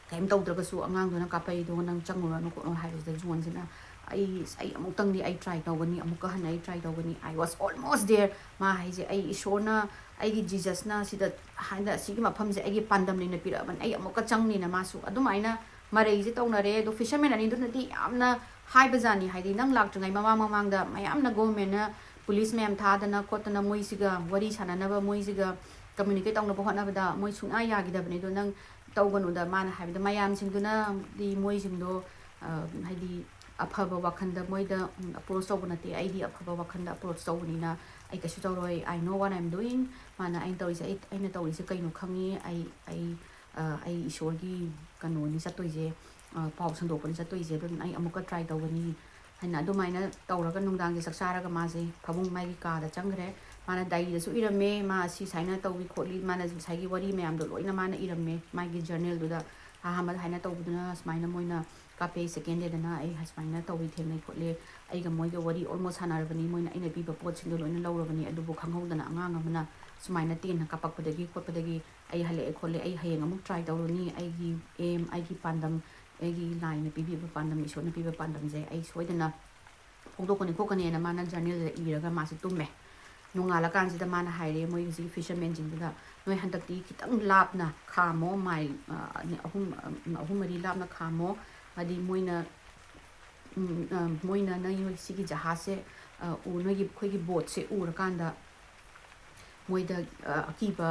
ꯀꯔꯤꯝ ꯇꯧꯗ꯭ꯔꯒꯁꯨ ꯑꯉꯥꯡꯗꯨꯅ ꯀꯥꯞꯄꯛꯏꯗꯣ ꯅꯪ ꯆꯪꯉꯨꯔꯅꯨ ꯈꯣꯠꯂꯨ" ꯍꯥꯏꯕꯁꯤꯗ ꯖꯣꯟꯁꯤꯅ, "ꯑꯩ, ꯑꯩ ꯑꯃꯨꯛꯇꯪꯗꯤ ꯑꯩ ꯇ꯭ꯔꯥꯏ ꯇꯧꯒꯅꯤ, ꯑꯃꯨꯛꯀ ꯍꯟꯅ ꯑꯩ ꯇ꯭ꯔꯥꯏ ꯇꯧꯒꯅꯤ, I was almost there", ꯃꯥ ꯍꯥꯏꯁꯦ, "ꯑꯩ ꯏꯁꯣꯔꯅ, ꯑꯩꯒꯤ ꯖꯤꯖꯁꯅ ꯁꯤꯗ, ꯍꯥꯏꯅ, ꯑꯁꯤꯒꯤ ꯃꯐꯝꯁꯦ ꯑꯩꯒꯤ ꯄꯥꯟꯗꯝꯅꯦꯅ ꯄꯤꯔꯛꯑꯕꯅꯤ, ꯑꯩ ꯑꯃꯨꯛꯀ ꯆꯪꯅꯤꯅ" ꯃꯥꯁꯨ ꯑꯗꯨꯃꯥꯏꯅ ꯃꯔꯩꯁꯦ ꯇꯧꯅꯔꯦ꯫ ꯑꯗꯣ ꯐꯤꯁꯔꯃꯦꯟ ꯑꯅꯤꯗꯨꯅꯗꯤ ꯌꯥꯝꯅ ꯍꯥꯏꯕꯖꯥꯠꯅꯤ, ꯍꯥꯏꯗꯤ ꯅꯪ ꯂꯥꯛꯇ꯭ꯔꯤꯉꯩ ꯃꯃꯥꯡ ꯃꯃꯥꯡꯗ ꯃꯌꯥꯝꯅ ꯒꯣꯔꯃꯦꯟꯅ ꯄꯨꯂꯤꯁ ꯃꯌꯥꯝ ꯊꯥꯗꯅ ꯈꯣꯠꯇꯅ ꯃꯣꯏꯁꯤꯒ ꯋꯥꯔꯤ ꯁꯥꯟꯅꯅꯕ, ꯃꯣꯏꯁꯤꯒ ꯀꯝꯃ꯭ꯌꯨꯅꯤꯀꯦꯠ ꯇꯧꯅꯕ ꯍꯣꯠꯅꯕꯗ ꯃꯣꯏ ꯁꯨꯡꯌꯥ ꯌꯥꯈꯤꯗꯕꯅꯤ꯫ ꯑꯗꯣ ꯅꯪ ꯇꯧꯒꯅꯨꯗ, ꯃꯥꯅ ꯍꯥꯏꯕꯗ ꯃꯌꯥꯝꯁꯤꯡꯗꯨꯅꯗꯤ ꯃꯣꯏꯁꯤꯡꯗꯣ, ꯑ, ꯍꯥꯏꯗꯤ ꯑꯐꯕ ꯋꯥꯈꯜꯗ ꯃꯣꯏꯗ, ꯎꯝ, ꯑꯦꯄ꯭ꯔꯣꯆ ꯇꯧꯕ ꯅꯠꯇꯦ, ꯑꯩꯗꯤ ꯑꯐꯕ ꯋꯥꯈꯜꯗ ꯑꯦꯄ꯭ꯔꯣꯆ ꯇꯧꯕꯅꯤꯅ ꯑꯩ ꯀꯩꯁꯨ ꯇꯧꯔꯣꯏ, "I know what I'm doing", ꯃꯥꯅ, "ꯑꯩꯅ ꯇꯧꯔꯤꯁꯦ, ꯑꯩ, ꯑꯩꯅ ꯇꯧꯔꯤꯁꯦ ꯀꯩꯅꯣ ꯈꯪꯉꯤ, ꯑꯩ, ꯑꯩ, ꯑ, ꯑꯩ ꯏꯁꯣꯔꯒꯤ ꯀꯩꯅꯣꯅꯤ ꯆꯠꯇꯣꯏꯁꯦ, ꯑ, ꯄꯥꯎ ꯁꯟꯗꯣꯛꯄꯅꯤ ꯆꯠꯇꯣꯏꯁꯦ, ꯑꯗꯨꯅ ꯑꯩ ꯑꯃꯨꯛꯀ ꯇ꯭ꯔꯥꯏ ꯇꯧꯒꯅꯤ" ꯍꯥꯏꯅ ꯑꯗꯨꯃꯥꯏꯅ ꯇꯧꯔꯒ ꯅꯨꯡꯗꯥꯡꯁꯦ ꯆꯥꯛ ꯆꯥꯔꯒ ꯃꯥꯁꯦ ꯐꯃꯨꯡ ꯃꯥꯒꯤ ꯀꯥꯗ ꯆꯪꯈ꯭ꯔꯦ꯫ ꯃꯥꯅ ꯗꯥꯏꯔꯤꯗꯁꯨ ꯏꯔꯝꯃꯦ, ꯃꯥ ꯑꯁꯤ ꯁꯨꯃꯥꯏꯅ ꯇꯧꯏ ꯈꯣꯠꯂꯤ, ꯃꯥꯅ ꯉꯁꯥꯏꯒꯤ ꯋꯥꯔꯤ ꯃꯌꯥꯝꯗꯣ ꯂꯣꯏꯅ ꯃꯥꯅ ꯏꯔꯝꯃꯦ ꯃꯥꯒꯤ ꯖꯔꯅꯦꯜꯗꯨꯗ꯫ ꯑꯍꯥꯟꯕꯗ ꯍꯥꯏꯅ ꯇꯧꯕꯗꯨꯅ ꯁꯨꯃꯥꯏꯅ ꯃꯣꯏꯅ ꯀꯥꯞꯄꯦ, ꯁꯦꯀꯦꯟ ꯗꯦꯗꯅ ꯑꯩ ꯁꯨꯃꯥꯏꯅ ꯇꯧꯏ, ꯊꯦꯡꯅꯩ ꯈꯣꯠꯂꯦ, ꯑꯩꯒ ꯃꯣꯏꯒ ꯋꯥꯔꯤ ꯑꯣꯜꯃꯣꯁ ꯁꯥꯟꯅꯔꯕꯅꯤ, ꯃꯣꯏꯅ ꯑꯩꯅ ꯄꯤꯕ ꯄꯣꯠꯁꯤꯡꯗꯣ ꯂꯣꯏꯅ ꯂꯧꯔꯕꯅꯤ, ꯑꯗꯨꯕꯨ ꯈꯪꯍꯧꯗꯅ ꯑꯉꯥꯡ ꯑꯃꯅ ꯁꯨꯃꯥꯏꯅ ꯇꯦꯟꯅ ꯀꯥꯞꯄꯛꯄꯗꯒꯤ ꯈꯣꯠꯄꯗꯒꯤ ꯑꯩ ꯍꯜꯂꯛꯑꯦ ꯈꯣꯠꯂꯦ, ꯑꯩ ꯍꯌꯦꯡ ꯑꯃꯨꯛ ꯇ꯭ꯔꯥꯏ ꯇꯧꯔꯨꯅꯤ, ꯑꯩꯒꯤ ꯑꯦꯝ, ꯑꯩꯒꯤ ꯄꯥꯟꯗꯝ, ꯑꯩꯒꯤ ꯂꯥꯏꯅ ꯄꯤꯕꯤꯕ ꯄꯥꯟꯗꯝ, ꯏꯁꯣꯔꯅ ꯄꯤꯕ ꯄꯥꯟꯗꯝꯁꯦ ꯑꯩ ꯁꯣꯏꯗꯅ ꯐꯣꯡꯗꯣꯛꯀꯅꯤ ꯈꯣꯠꯀꯅꯤꯅ ꯃꯥꯅ ꯖꯔꯅꯦꯜꯗ ꯏꯔꯒ ꯃꯥꯁꯦ ꯇꯨꯝꯃꯦ꯫ ꯅꯣꯡꯉꯥꯜꯂꯀꯥꯟꯁꯤꯗ ꯃꯥꯅ ꯍꯥꯏꯔꯦ ꯃꯣꯏ ꯍꯧꯖꯤꯛꯀꯤ ꯐꯤꯁꯔꯃꯦꯟꯁꯤꯡꯗꯨꯗ, "ꯅꯣꯏ ꯍꯟꯗꯛꯇꯤ ꯈꯤꯇꯪ ꯂꯥꯞꯅ ꯈꯥꯝꯃꯣ, ꯃꯥꯏꯜ, ꯑ, ꯑꯅꯤ, ꯑꯍꯨꯝ, ꯑ, ꯑꯍꯨꯝ ꯃꯔꯤ ꯂꯥꯞꯅ ꯈꯥꯝꯃꯣ, ꯍꯥꯏꯗꯤ ꯃꯣꯏꯅ, ꯎꯝ, ꯑ, ꯃꯣꯏꯅ ꯅꯣꯏ ꯁꯤꯒꯤ ꯖꯍꯥꯖꯁꯦ ꯎ ꯅꯣꯏꯒꯤ ꯑꯩꯈꯣꯏꯒꯤ ꯕꯣꯠꯁꯦ ꯎꯔꯀꯥꯟꯗ ꯃꯣꯏꯗ ꯑꯀꯤꯕ,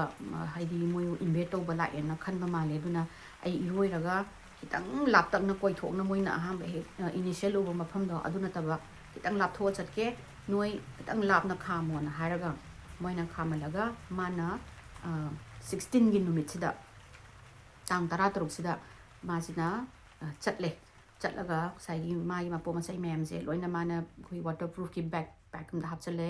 ꯍꯥꯏꯗꯤ ꯃꯣꯏ ꯏꯟꯚꯦꯠ ꯇꯧꯕ ꯂꯥꯛꯑꯦꯅ ꯈꯟꯕ ꯃꯥꯜꯂꯦ꯫ ꯑꯗꯨꯅ ꯑꯩ ꯏꯔꯣꯏꯔꯒ ꯈꯤꯇꯪ ꯂꯥꯞꯇꯛꯅ ꯀꯣꯏꯊꯣꯛꯅ, ꯃꯣꯏꯅ ꯑꯍꯥꯟꯕ ꯍꯦꯛ ꯏꯅꯤꯁꯤꯌꯦꯜ ꯎꯕ ꯃꯐꯝꯗꯣ ꯑꯗꯨ ꯅꯠꯇꯕ ꯈꯤꯇꯪ ꯂꯥꯞꯊꯣꯛꯑ ꯆꯠꯀꯦ, ꯅꯣꯏ ꯈꯤꯇꯪ ꯂꯥꯞꯅ ꯈꯥꯝꯃꯣꯅ ꯍꯥꯏꯔꯒ ꯃꯣꯏꯅ ꯈꯥꯝꯍꯜꯂꯒ ꯃꯥꯅ ꯁꯤꯛꯁꯇꯤꯟꯒꯤ ꯅꯨꯃꯤꯠꯁꯤꯗ, ꯇꯥꯡ ꯇꯔꯥ ꯇꯔꯨꯛꯁꯤꯗ ꯃꯥꯁꯤꯅ ꯆꯠꯂꯦ꯫ ꯆꯠꯂꯒ ꯉꯁꯥꯏꯒꯤ ꯃꯥꯒꯤ ꯃꯄꯣꯠ ꯃꯆꯩ ꯃꯌꯥꯝꯁꯦ ꯂꯣꯏꯅ ꯃꯥꯅ ꯑꯩꯈꯣꯏ ꯋꯥꯇꯔ ꯄ꯭ꯔꯨꯐꯀꯤ ꯕꯦꯛ ꯄꯦꯛ ꯑꯝꯗ ꯍꯥꯞꯆꯜꯂꯦ꯫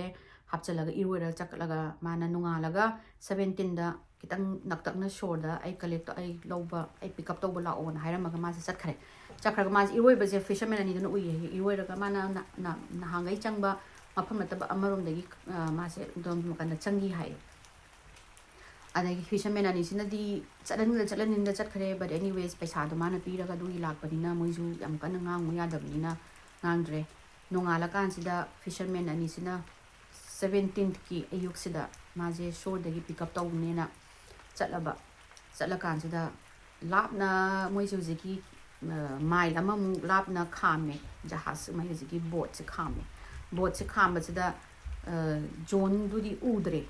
ꯍꯥꯞꯆꯜꯂꯒ ꯏꯔꯣꯏꯔ ꯆꯠꯂꯒ ꯃꯥꯅ ꯅꯣꯡꯉꯥꯜꯂꯒ ꯁꯕꯦꯟꯇꯤꯟꯗ ꯈꯤꯇꯪ ꯅꯛꯇꯛꯅ ꯁꯣꯔꯗ ꯑꯩ ꯀꯂꯦꯛ ꯑꯩ ꯂꯧꯕ, ꯑꯩ ꯄꯤꯛ ꯑꯞ ꯇꯧꯕ ꯂꯥꯛꯑꯣꯅ ꯍꯥꯏꯔꯝꯃꯒ ꯃꯥꯁꯦ ꯆꯠꯈ꯭ꯔꯦ꯫ ꯆꯠꯈ꯭ꯔꯒ ꯃꯥꯁꯦ ꯏꯔꯣꯏꯕꯁꯦ ꯐꯤꯁꯔꯃꯦꯟ ꯑꯅꯤꯗꯨꯅ ꯎꯏꯌꯦ꯫ ꯏꯔꯣꯏꯔꯒ ꯃꯥꯅ ꯅ- ꯅ- ꯅꯍꯥꯟꯈꯩ ꯆꯪꯕ ꯃꯐꯝ ꯅꯠꯇꯕ ꯑꯃꯔꯣꯝꯗꯒꯤ ꯃꯥꯁꯦ ꯑꯗꯣꯝ ꯅꯥꯀꯟꯗ ꯆꯪꯈꯤ ꯍꯥꯏꯌꯦ꯫ ꯑꯗꯒꯤ ꯐꯤꯁꯔꯃꯦꯟ ꯑꯅꯤꯁꯤꯅꯗꯤ ꯆꯠꯍꯟꯅꯤꯡꯗ ꯆꯠꯍꯟꯅꯤꯡꯗ ꯆꯠꯈ꯭ꯔꯦ꯫ But anyways, ꯄꯩꯁꯥꯗꯣ ꯃꯥꯅ ꯄꯤꯔꯒ ꯑꯗꯨꯒꯤ ꯂꯥꯛꯄꯅꯤꯅ ꯃꯣꯏꯁꯨ ꯌꯥꯝ ꯀꯟꯅ ꯉꯥꯡꯉꯨ ꯌꯥꯗꯕꯅꯤꯅ ꯉꯥꯡꯗ꯭ꯔꯦ꯫ ꯅꯣꯡꯉꯥꯜꯂꯀꯥꯟꯁꯤꯗ ꯐꯤꯁꯔꯃꯦꯟ ꯑꯅꯤꯁꯤꯅ ꯁꯕꯦꯟꯇꯤꯟꯀꯤ ꯑꯌꯨꯛꯁꯤꯗ ꯃꯥꯁꯦ ꯁꯣꯔꯗꯒꯤ ꯄꯤꯛ ꯑꯞ ꯇꯧꯅꯦꯅ ꯆꯠꯂꯕ꯫ ꯆꯠꯂꯀꯥꯟꯁꯤꯗ ꯂꯥꯞꯅ ꯃꯣꯏꯁꯦ ꯍꯧꯖꯤꯛꯀꯤ ꯃꯥꯏꯜ ꯑꯃꯃꯨꯛ ꯂꯥꯞꯅ ꯈꯥꯝꯃꯦ꯫ ꯖꯍꯥꯖ ꯃꯣꯏ ꯍꯧꯖꯤꯛꯀꯤ ꯕꯣꯠꯁꯦ ꯈꯥꯝꯃꯦ꯫ ꯕꯣꯠꯁꯦ ꯈꯥꯝꯕꯁꯤꯗ ꯖꯣꯟꯗꯨꯗꯤ ꯎꯗ꯭ꯔꯦ꯫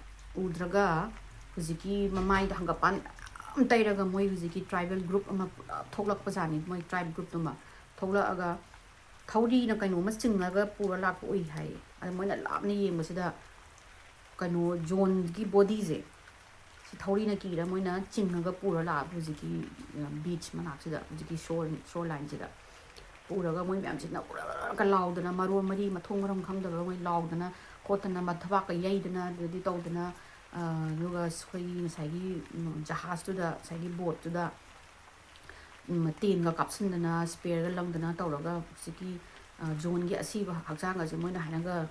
ꯎꯗ꯭ꯔꯒ ꯍꯧꯖꯤꯛꯀꯤ ꯃꯃꯥꯏꯗ ꯍꯪꯒꯄꯥꯟ ꯃꯌꯥꯝ ꯇꯩꯔꯒ ꯃꯣꯏ ꯍꯧꯖꯤꯛꯀꯤ ꯇ꯭ꯔꯥꯏꯕꯦꯜ ꯒ꯭ꯔꯨꯞ ꯑꯃ ꯄꯨꯂꯞ ꯊꯣꯛꯂꯛꯄꯖꯥꯠꯅꯤ꯫ ꯃꯣꯏ ꯇ꯭ꯔꯥꯏꯕ ꯒ꯭ꯔꯨꯞꯇꯨꯃ ꯊꯣꯛꯂꯛꯑꯒ ꯊꯧꯔꯤꯅ ꯀꯩꯅꯣꯝꯃ ꯆꯤꯡꯉꯒ ꯄꯨꯔ ꯂꯥꯛꯄ ꯎꯏ ꯍꯥꯏꯌꯦ꯫ ꯑꯗ ꯃꯣꯏꯅ ꯂꯥꯞꯅ ꯌꯦꯡꯕꯁꯤꯗ ꯀꯩꯅꯣ ꯖꯣꯟꯒꯤ ꯕꯣꯗꯤꯁꯦ ꯁꯤ ꯊꯧꯔꯤꯅ ꯀꯤꯔ ꯃꯣꯏꯅ ꯆꯤꯡꯉꯒ ꯄꯨꯔ ꯂꯥꯛꯑꯕ ꯍꯧꯖꯤꯛꯀꯤ ꯕꯤꯆ ꯃꯅꯥꯛꯁꯤꯗ, ꯍꯧꯖꯤꯛꯀꯤ ꯁꯣꯔ ꯁꯣꯔ ꯂꯥꯏꯟꯁꯤꯗ ꯄꯨꯔꯒ ꯃꯣꯏ ꯃꯌꯥꯝꯁꯤꯅ ꯎꯔꯒ ꯂꯥꯎꯗꯅ, ꯃꯔꯣꯟ ꯃꯔꯤ ꯃꯊꯣꯡ ꯃꯔꯝ ꯈꯪꯗꯕ ꯃꯣꯏ ꯂꯥꯎꯗꯅ ꯈꯣꯠꯇꯅ, ꯃꯊꯕꯥꯛꯀ ꯌꯩꯗꯅ ꯑꯗꯨꯗꯤ ꯇꯧꯗꯅ, ꯑꯗꯨꯒ ꯑꯩꯈꯣꯏꯒꯤ ꯉꯁꯥꯏꯒꯤ ꯖꯍꯥꯖꯇꯨꯗ, ꯉꯁꯥꯏꯒꯤ ꯕꯣꯠꯇꯨꯗ ꯇꯦꯟꯒ ꯀꯥꯞꯁꯤꯟꯗꯅ, ꯁ꯭ꯄꯦꯌꯔꯒ ꯂꯪꯗꯅ ꯇꯧꯔꯒ ꯍꯧꯖꯤꯛꯀꯤ ꯖꯣꯟꯒꯤ ꯑꯁꯤꯕ ꯍꯛꯆꯥꯡ ꯑꯁꯦ ꯃꯣꯏꯅ ꯍꯥꯏꯅꯒ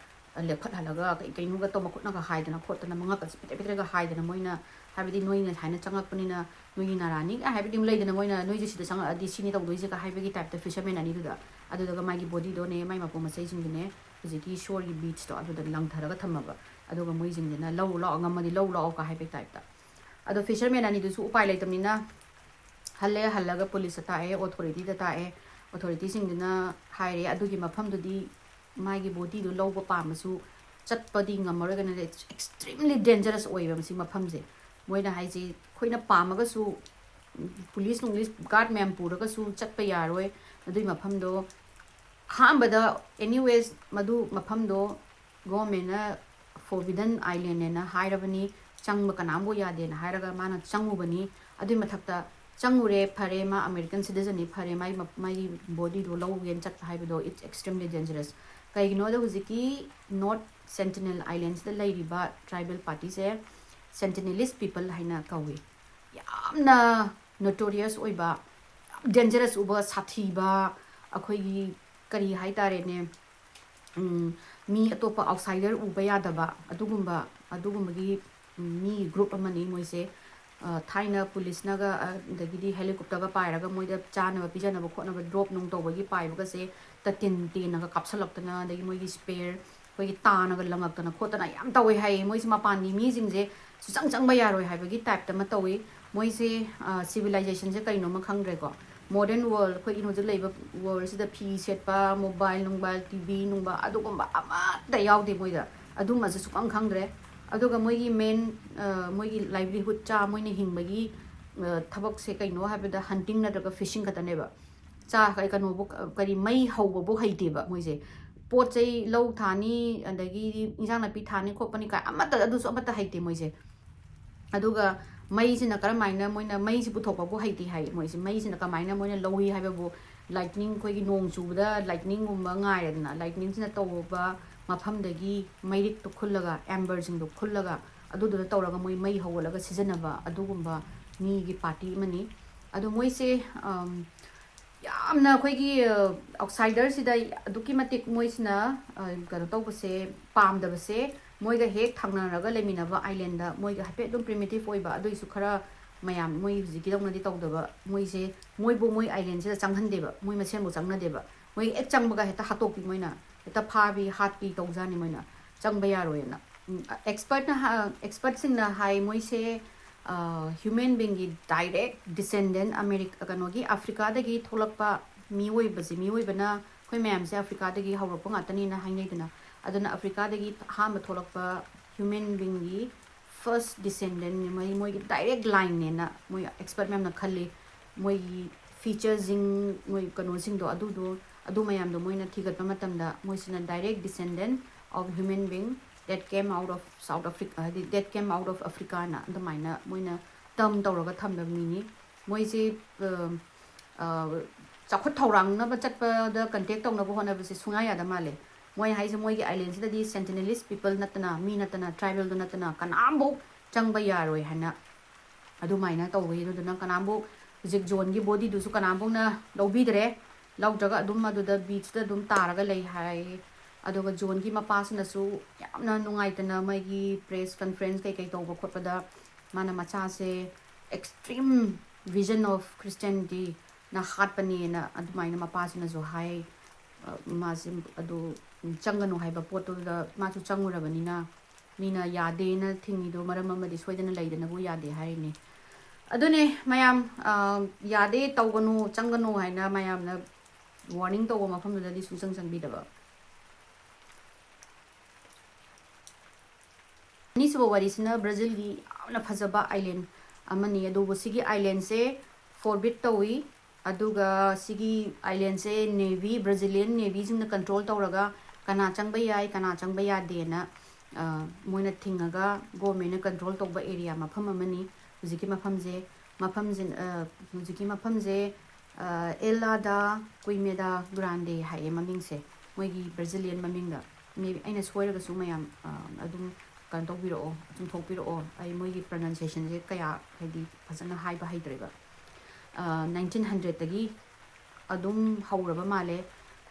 ꯂꯦꯞꯈꯠꯍꯜꯂꯒ ꯀꯩ ꯀꯩꯅꯣꯒ ꯇꯧ, ꯃꯈꯨꯠꯅꯒ ꯍꯥꯏꯗꯅ ꯈꯣꯠꯇꯅ, ꯃꯉꯛꯀꯁꯦ ꯄꯤꯗ꯭ꯔ ꯄꯤꯗ꯭ꯔꯒ ꯍꯥꯏꯗꯅ, ꯃꯣꯏꯅ ꯍꯥꯏꯕꯗꯤ ꯅꯣꯏꯅ ꯁꯨꯃꯥꯏꯅ ꯆꯪꯉꯛꯄꯅꯤꯅ ꯅꯣꯏꯒꯤ ꯅꯥꯔꯥꯅꯤ ꯀꯥꯏ ꯍꯥꯏꯕꯗꯤ ꯑꯃ ꯂꯩꯗꯅ, ꯃꯣꯏꯅ ꯅꯣꯏꯁꯦ ꯁꯤꯗ ꯆꯪꯉꯛꯑꯗꯤ ꯁꯤꯅꯤ ꯇꯧꯗꯣꯏꯁꯦ ꯀꯥꯏ ꯍꯥꯏꯕꯒꯤ ꯇꯥꯏꯞꯇ ꯐꯤꯁꯔꯃꯦꯟ ꯑꯅꯤꯗꯨꯗ꯫ ꯑꯗꯨꯗꯨꯒ ꯃꯥꯒꯤ ꯕꯣꯗꯤꯗꯣꯅꯦ, ꯃꯥꯒꯤ ꯃꯄꯣ ꯃꯆꯩꯁꯤꯡꯗꯨꯅꯦ, ꯍꯧꯖꯤꯛꯀꯤ ꯁꯣꯔꯒꯤ ꯕꯤꯆꯇꯣ ꯑꯗꯨꯗ ꯂꯪꯊꯔꯒ ꯊꯝꯃꯕ꯫ ꯑꯗꯨꯒ ꯃꯣꯏꯁꯤꯡꯁꯤꯅ ꯂꯧꯔꯨ ꯂꯥꯛꯑꯣ, ꯉꯝꯃꯗꯤ ꯂꯧꯔꯨ ꯂꯥꯛꯑꯣ ꯀꯥꯏ ꯍꯥꯏꯕꯒꯤ ꯇꯥꯏꯞꯇ꯫ ꯑꯗꯣ ꯐꯤꯁꯔꯃꯦꯟ ꯑꯅꯤꯗꯨꯁꯨ ꯎꯄꯥꯏ ꯂꯩꯇꯕꯅꯤꯅ ꯍꯜꯂꯦ꯫ ꯍꯜꯂꯒ ꯄꯨꯂꯤꯁꯇ ꯇꯥꯛꯑꯦ, ꯑꯣꯊꯣꯔꯤꯇꯤꯗ ꯇꯥꯛꯑꯦ꯫ ꯑꯣꯊꯣꯔꯤꯇꯤꯁꯤꯡꯗꯨꯅ ꯍꯥꯏꯔꯦ ꯑꯗꯨꯒꯤ ꯃꯐꯝꯗꯨꯗꯤ ꯃꯥꯒꯤ ꯕꯣꯗꯤꯗꯣ ꯂꯧꯕ ꯄꯥꯝꯃꯁꯨ ꯆꯠꯄꯗꯤ ꯉꯝꯃꯔꯣꯏ, ꯀꯩꯅꯣꯗ extremely dangerous ꯑꯣꯏꯌꯦꯕ ꯃꯁꯤ ꯃꯐꯝꯁꯦ꯫ ꯃꯣꯏꯅ ꯍꯥꯏꯁꯦ ꯑꯩꯈꯣꯏꯅ ꯄꯥꯝꯃꯒꯁꯨ, ꯄꯨꯂꯤꯁ ꯅꯨꯡꯂꯤꯁ ꯒꯥꯔꯗ ꯃꯌꯥꯝ ꯄꯨꯔꯒꯁꯨ ꯆꯠꯄ ꯌꯥꯔꯣꯏ ꯑꯗꯨꯒꯤ ꯃꯐꯝꯗꯣ꯫ ꯑꯍꯥꯟꯕꯗ, anyways, ꯃꯗꯨ ꯃꯐꯝꯗꯣ ꯒꯣꯔꯃꯦꯟꯅ forbidden island ꯍꯥꯏꯅ ꯍꯥꯏꯔꯕꯅꯤ, ꯆꯪꯕ ꯀꯅꯥꯝꯕꯨ ꯌꯥꯗꯦꯅ ꯍꯥꯏꯔꯒ ꯃꯥꯅ ꯆꯪꯉꯨꯕꯅꯤ꯫ ꯑꯗꯨꯒꯤ ꯃꯊꯛꯇ ꯆꯪꯉꯨꯔꯦ, ꯐꯔꯦ, ꯃꯥ American citizenꯅꯤ, ꯐꯔꯦ, ꯃꯥꯒꯤ ꯃ- ꯃꯥꯒꯤ ꯕꯣꯗꯤꯗꯣ ꯂꯧꯒꯦꯅ ꯆꯠꯄ ꯍꯥꯏꯕꯗꯣ it's extremely dangerous꯫ ꯀꯩꯒꯤꯅꯣꯗ ꯍꯧꯖꯤꯛꯀꯤ North Sentinel Islandꯁꯤꯗ ꯂꯩꯔꯤꯕ tribal partyꯁꯦ Sentinelese people ꯍꯥꯏꯅ ꯀꯧꯏ꯫ ꯌꯥꯝꯅ notorious ꯑꯣꯏꯕ, ꯌꯥꯝ dangerous ꯑꯣꯏꯕ, ꯁꯥꯊꯤꯕ, ꯑꯩꯈꯣꯏꯒꯤ ꯀꯔꯤ ꯍꯥꯏꯇꯥꯔꯦꯅꯦ, ꯎꯝ, ꯃꯤ ꯑꯇꯣꯞꯄ outsider ꯎꯕ ꯌꯥꯗꯕ ꯑꯗꯨꯒꯨꯝꯕ, ꯑꯗꯨꯒꯨꯝꯕꯒꯤ, ꯎꯝ, ꯃꯤ group ꯑꯃꯅꯤ ꯃꯣꯏꯁꯦ꯫ ꯑ, ꯊꯥꯏꯅ ꯄꯨꯂꯤꯁꯅꯒ, ꯑ, ꯑꯗꯒꯤꯗꯤ helicopterꯒ ꯄꯥꯏꯔꯒ ꯃꯣꯏꯗ ꯆꯥꯅꯕ ꯄꯤꯖꯅꯕ ꯈꯣꯠꯅꯕ drop ꯅꯨꯡ ꯇꯧꯕꯒꯤ ꯄꯥꯏꯕꯒꯁꯦ ꯇꯇꯤꯟ ꯇꯦꯟꯅꯒ ꯀꯥꯞꯁꯜꯂꯛꯇꯅ, ꯑꯗꯒꯤ ꯃꯣꯏꯒꯤ spear, ꯑꯩꯈꯣꯏꯒꯤ ꯇꯥꯅꯒ ꯂꯪꯉꯛꯇꯅ ꯈꯣꯠꯇꯅ ꯌꯥꯝ ꯇꯧꯋꯦ ꯍꯥꯏꯌꯦ꯫ ꯃꯣꯏꯁꯦ ꯃꯄꯥꯟꯒꯤ ꯃꯤꯁꯤꯡꯁꯦ ꯁꯨꯆꯪ ꯆꯪꯕ ꯌꯥꯔꯣꯏ ꯍꯥꯏꯕꯒꯤ typeꯇ ꯑꯃ ꯇꯧꯋꯤ꯫ ꯃꯣꯏꯁꯦ, ꯑ, civilizationꯁꯦ ꯀꯩꯅꯣꯃ ꯈꯪꯗ꯭ꯔꯦꯀꯣ꯫ Modern world, ꯑꯩꯈꯣꯏꯒꯤ ꯍꯧꯖꯤꯛ ꯂꯩꯕ worldꯁꯤꯗ ꯐꯤ ꯁꯦꯠꯄ, mobile ꯅꯨꯡꯕꯥꯏꯜ, TV ꯅꯨꯡꯕ, ꯑꯗꯨꯒꯨꯝꯕ ꯑꯃꯠꯇ ꯌꯥꯎꯗꯦ ꯃꯣꯏꯗ꯫ ꯑꯗꯨꯝꯕꯁꯦ ꯁꯨꯈꯪ ꯈꯪꯗ꯭ꯔꯦ꯫ ꯑꯗꯨꯒ ꯃꯣꯏꯒꯤ main, ꯑ, ꯃꯣꯏꯒꯤ livelihood, ꯆꯥ ꯃꯣꯏꯅ ꯍꯤꯡꯕꯒꯤ, ꯑ, ꯊꯕꯛꯁꯦ ꯀꯩꯅꯣ ꯍꯥꯏꯕꯗ hunting ꯅꯠꯇ꯭ꯔꯒ fishing ꯈꯛꯇꯅꯦꯕ꯫ ꯆꯥ ꯀꯩ-, ꯀꯩꯅꯣꯕꯨ, ꯀꯔꯤ, ꯃꯩ ꯍꯧꯕꯕꯨ ꯍꯩꯇꯦꯕ ꯃꯣꯏꯁꯦ꯫ ꯄꯣꯠ ꯆꯩ ꯂꯧ ꯊꯥꯅꯤ, ꯑꯗꯒꯤ ꯏꯟꯁꯥꯡ ꯅꯥꯄꯤ ꯊꯥꯅꯤ ꯈꯣꯠꯄꯅꯤ ꯀꯥꯏ ꯑꯃꯠꯇ, ꯑꯗꯨꯁꯨ ꯑꯃꯠꯇ ꯍꯩꯇꯦ ꯃꯣꯏꯁꯦ꯫ ꯑꯗꯨꯒ ꯃꯩꯁꯤꯅ ꯀꯔꯝꯍꯥꯏꯅ ꯃꯣꯏꯅ ꯃꯩꯁꯤ ꯄꯨꯊꯣꯛꯄꯕꯨ ꯍꯩꯇꯦ ꯍꯥꯏ ꯃꯣꯏꯁꯦ꯫ ꯃꯩꯁꯤꯅ ꯀꯃꯥꯏꯅ ꯃꯣꯏꯅ ꯂꯧꯏ ꯍꯥꯏꯕꯕꯨ, lightning, ꯑꯩꯈꯣꯏꯒꯤ ꯅꯣꯡ ꯆꯨꯕꯗ lightningꯒꯨꯝꯕ ꯉꯥꯏꯔꯦꯗꯅ, lightningꯁꯤꯅ ꯇꯧꯕ ꯃꯐꯝꯗꯒꯤ ꯃꯩꯔꯤꯛꯇꯣ ꯈꯨꯜꯂꯒ, emberꯁꯤꯡꯗꯣ ꯈꯨꯜꯂꯒ, ꯑꯗꯨꯗꯨꯅ ꯇꯧꯔꯒ ꯃꯣꯏ ꯃꯩ ꯍꯧꯒꯠꯂꯒ ꯁꯤꯖꯤꯟꯅꯕ ꯑꯗꯨꯒꯨꯝꯕ ꯃꯤꯒꯤ party ꯑꯃꯅꯤ꯫ ꯑꯗꯣ ꯃꯣꯏꯁꯦ, ꯑꯝ, ꯌꯥꯝꯅ ꯑꯩꯈꯣꯏꯒꯤ, ꯑ, outsiderꯁꯤꯗ ꯑꯗꯨꯛꯀꯤ ꯃꯇꯤꯛ ꯃꯣꯏꯁꯤꯅ, ꯑ, ꯀꯩꯅꯣ ꯇꯧꯕꯁꯦ, ꯄꯥꯝꯗꯕꯁꯦ, ꯃꯣꯏꯒ ꯍꯦꯛ ꯊꯪꯅꯔꯒ ꯂꯩꯃꯤꯟꯅꯕ islandꯗ ꯃꯣꯏꯒ ꯍꯥꯏꯐꯦꯠ ꯑꯗꯨꯝ primitive ꯑꯣꯏꯕ, ꯑꯗꯨꯏꯁꯨ ꯈꯔ ꯃꯌꯥꯝ ꯃꯣꯏ ꯍꯧꯖꯤꯛꯀꯤꯗꯧꯅꯗꯤ ꯇꯧꯗꯕ, ꯃꯣꯏꯁꯦ ꯃꯣꯏꯕꯨ ꯃꯣꯏ islandꯁꯤꯗ ꯆꯪꯍꯟꯗꯦꯕ, ꯃꯣꯏ ꯃꯁꯦꯟꯕꯨ ꯆꯪꯅꯗꯦꯕ꯫ ꯃꯣꯏ ꯍꯦꯛ ꯆꯪꯕꯒ ꯍꯦꯛꯇ ꯍꯥꯠꯇꯣꯛꯄꯤ, ꯃꯣꯏꯅ ꯍꯦꯛꯇ ꯐꯥꯕꯤ ꯍꯥꯠꯄꯤ ꯇꯧꯖꯥꯅꯤ ꯃꯣꯏꯅ꯫ ꯆꯪꯕ ꯌꯥꯔꯣꯏꯅ꯫ ꯎꯝ, expertꯅ ꯍꯥ-, expertꯁꯤꯡꯅ ꯍꯥꯏ ꯃꯣꯏꯁꯦ, ꯑ, human beingꯒꯤ direct descendant, ꯑꯃꯦꯔꯤꯀꯥ, ꯀꯩꯅꯣꯒꯤ, Africaꯗꯒꯤ ꯊꯣꯛꯂꯛꯄ ꯃꯤꯑꯣꯏꯕꯁꯦ, ꯃꯤꯑꯣꯏꯕꯅ ꯃꯌꯥꯝꯁꯦ ꯑꯐ꯭ꯔꯤꯀꯥꯗꯒꯤ ꯍꯧꯔꯛꯄ ꯉꯥꯛꯇꯅꯦꯅ ꯍꯥꯏꯅꯩꯗꯅ꯫ ꯑꯗꯨꯅ ꯑꯐ꯭ꯔꯤꯀꯥꯗꯒꯤ ꯑꯍꯥꯟꯕ ꯊꯣꯛꯂꯛꯄ human beingꯒꯤ first descendantꯅꯦ, ꯃꯣꯏ, ꯃꯣꯏꯒꯤ direct lineꯅꯦꯅ ꯃꯣꯏ expert ꯃꯌꯥꯝꯅ ꯈꯜꯂꯤ꯫ ꯃꯣꯏꯒꯤ featureꯁꯤꯡ, ꯃꯣꯏ ꯀꯩꯅꯣꯁꯤꯡꯗꯣ, ꯑꯗꯨꯗꯣ, ꯑꯗꯨ ꯃꯌꯥꯝꯗꯣ ꯃꯣꯏꯅ ꯊꯤꯒꯠꯄ ꯃꯇꯝꯗ, ꯃꯣꯏꯁꯤꯅ direct descendant of human being that came out of South Africa, ꯍꯥꯏꯗꯤ that came out of Africaꯅ ꯑꯗꯨꯃꯥꯏꯅ ꯃꯣꯏꯅ term ꯇꯧꯔꯒ ꯊꯝꯕ ꯃꯤꯅꯤ꯫ ꯃꯣꯏꯁꯦ, ꯑ, ꯑ, ꯆꯥꯎꯈꯠ ꯊꯧꯔꯥꯡꯅꯕ ꯆꯠꯄꯗ contact ꯇꯧꯅꯕ ꯍꯣꯠꯅꯕꯁꯦ ꯁꯨꯡꯌꯥ ꯌꯥꯗ ꯃꯥꯜꯂꯦ꯫ ꯃꯣꯏ ꯍꯥꯏꯁꯦ, ꯃꯣꯏꯒꯤ islandꯁꯤꯗꯗꯤ Sentinelese people ꯅꯠꯇꯅ, ꯃꯤ ꯅꯠꯇꯅ, tribalꯗꯣ ꯅꯠꯇꯅ ꯀꯅꯥꯝꯐꯧ ꯆꯪꯕ ꯌꯥꯔꯣꯏ ꯍꯥꯏꯅ ꯑꯗꯨꯃꯥꯏꯅ ꯇꯧꯋꯤ꯫ ꯑꯗꯨꯗꯨꯅ ꯀꯅꯥꯝꯐꯧ, ꯍꯧꯖꯤꯛ ꯖꯣꯟꯒꯤ bodyꯗꯨꯁꯨ ꯀꯅꯥꯝꯐꯧꯅ ꯂꯧꯕꯤꯗ꯭ꯔꯦ꯫ ꯂꯧꯗ꯭ꯔꯒ ꯑꯗꯨꯝ ꯑꯗꯨꯗ beachꯇ ꯑꯗꯨꯝ ꯇꯥꯔꯒ ꯂꯩ ꯍꯥꯏ꯫ ꯑꯗꯨꯒ ꯖꯣꯟꯒꯤ ꯃꯄꯥꯁꯤꯅꯁꯨ ꯌꯥꯝꯅ ꯅꯨꯡꯉꯥꯏꯇꯅ, ꯃꯣꯏꯒꯤ press conference ꯀꯩꯀꯩ ꯇꯧꯕ ꯈꯣꯠꯄꯗ ꯃꯥꯅ ꯃꯆꯥꯁꯦ extreme vision of Christianityꯅ ꯍꯥꯠꯄꯅꯦꯅ ꯑꯗꯨꯃꯥꯏꯅ ꯃꯄꯥꯁꯤꯅꯁꯨ ꯍꯥꯏ꯫ ꯑ, ꯃꯥꯁꯦ ꯑꯗꯨ ꯆꯪꯒꯅꯨ ꯍꯥꯏꯕ ꯄꯣꯠꯇꯨꯗ ꯃꯥꯁꯨ ꯆꯪꯉꯨꯔꯕꯅꯤꯅ, ꯃꯤꯅ ꯌꯥꯗꯦꯅ ꯊꯤꯡꯉꯤꯗꯣ ꯃꯔꯝ ꯑꯃꯗꯤ ꯁꯣꯏꯗꯅ ꯂꯩꯗꯅꯕꯨ ꯌꯥꯗꯦ ꯍꯥꯏꯔꯤꯅꯤ꯫ ꯑꯗꯨꯅꯦ ꯃꯌꯥꯝ, ꯑ, ꯌꯥꯗꯦ, ꯇꯧꯒꯅꯨ, ꯆꯪꯒꯅꯨ ꯍꯥꯏꯅ ꯃꯌꯥꯝꯅ warning ꯇꯧꯕ ꯃꯐꯝꯗꯨꯗꯗꯤ ꯁꯨꯡꯆꯪ ꯆꯪꯕꯤꯗꯕ꯫ ꯑꯅꯤꯁꯨꯕ ꯋꯥꯔꯤꯁꯤꯅ ꯕ꯭ꯔꯥꯖꯤꯜꯒꯤ ꯌꯥꯝꯅ ꯐꯖꯕ island ꯑꯃꯅꯤ꯫ ꯑꯗꯨꯕꯨ ꯁꯤꯒꯤ islandꯁꯦ forbid ꯇꯧꯏ꯫ ꯑꯗꯨꯒ ꯁꯤꯒꯤ islandꯁꯦ navy, Brazilian navyꯁꯤꯡꯅ control ꯇꯧꯔꯒ ꯀꯅꯥ ꯆꯪꯕ ꯌꯥꯏ, ꯀꯅꯥ ꯆꯪꯕ ꯌꯥꯗꯦꯅ, ꯑ, ꯃꯣꯏꯅ ꯊꯤꯡꯉꯒ governmentꯅ control ꯇꯧꯕ area ꯃꯐꯝ ꯑꯃꯅꯤ꯫ ꯍꯧꯖꯤꯛꯀꯤ ꯃꯐꯝꯁꯦ, ꯃꯐꯝꯁꯤ, ꯑ, ꯍꯧꯖꯤꯛꯀꯤ ꯃꯐꯝꯁꯦ, ꯑ, Ilha da Queimada Grande ꯍꯥꯏꯌꯦ ꯃꯃꯤꯡꯁꯦ, ꯃꯣꯏꯒꯤ Brazilian ꯃꯃꯤꯡꯗ꯫ Maybe ꯑꯩꯅ ꯁꯣꯏꯔꯒꯁꯨ ꯃꯌꯥꯝ, ꯑ, ꯑꯗꯨꯝ ꯀꯩꯅꯣ ꯇꯧꯕꯤꯔꯛꯑꯣ, ꯆꯨꯝꯊꯣꯛꯄꯤꯔꯛꯑꯣ꯫ ꯑꯩ ꯃꯣꯏꯒꯤ pronunciationꯁꯦ ꯀꯌꯥ, ꯍꯥꯏꯗꯤ, ꯐꯖꯅ ꯍꯥꯏꯕ ꯍꯩꯇ꯭ꯔꯦꯕ꯫ ꯑ, nineteen hundredꯇꯒꯤ ꯑꯗꯨꯝ ꯍꯧꯔꯕ ꯃꯥꯜꯂꯦ꯫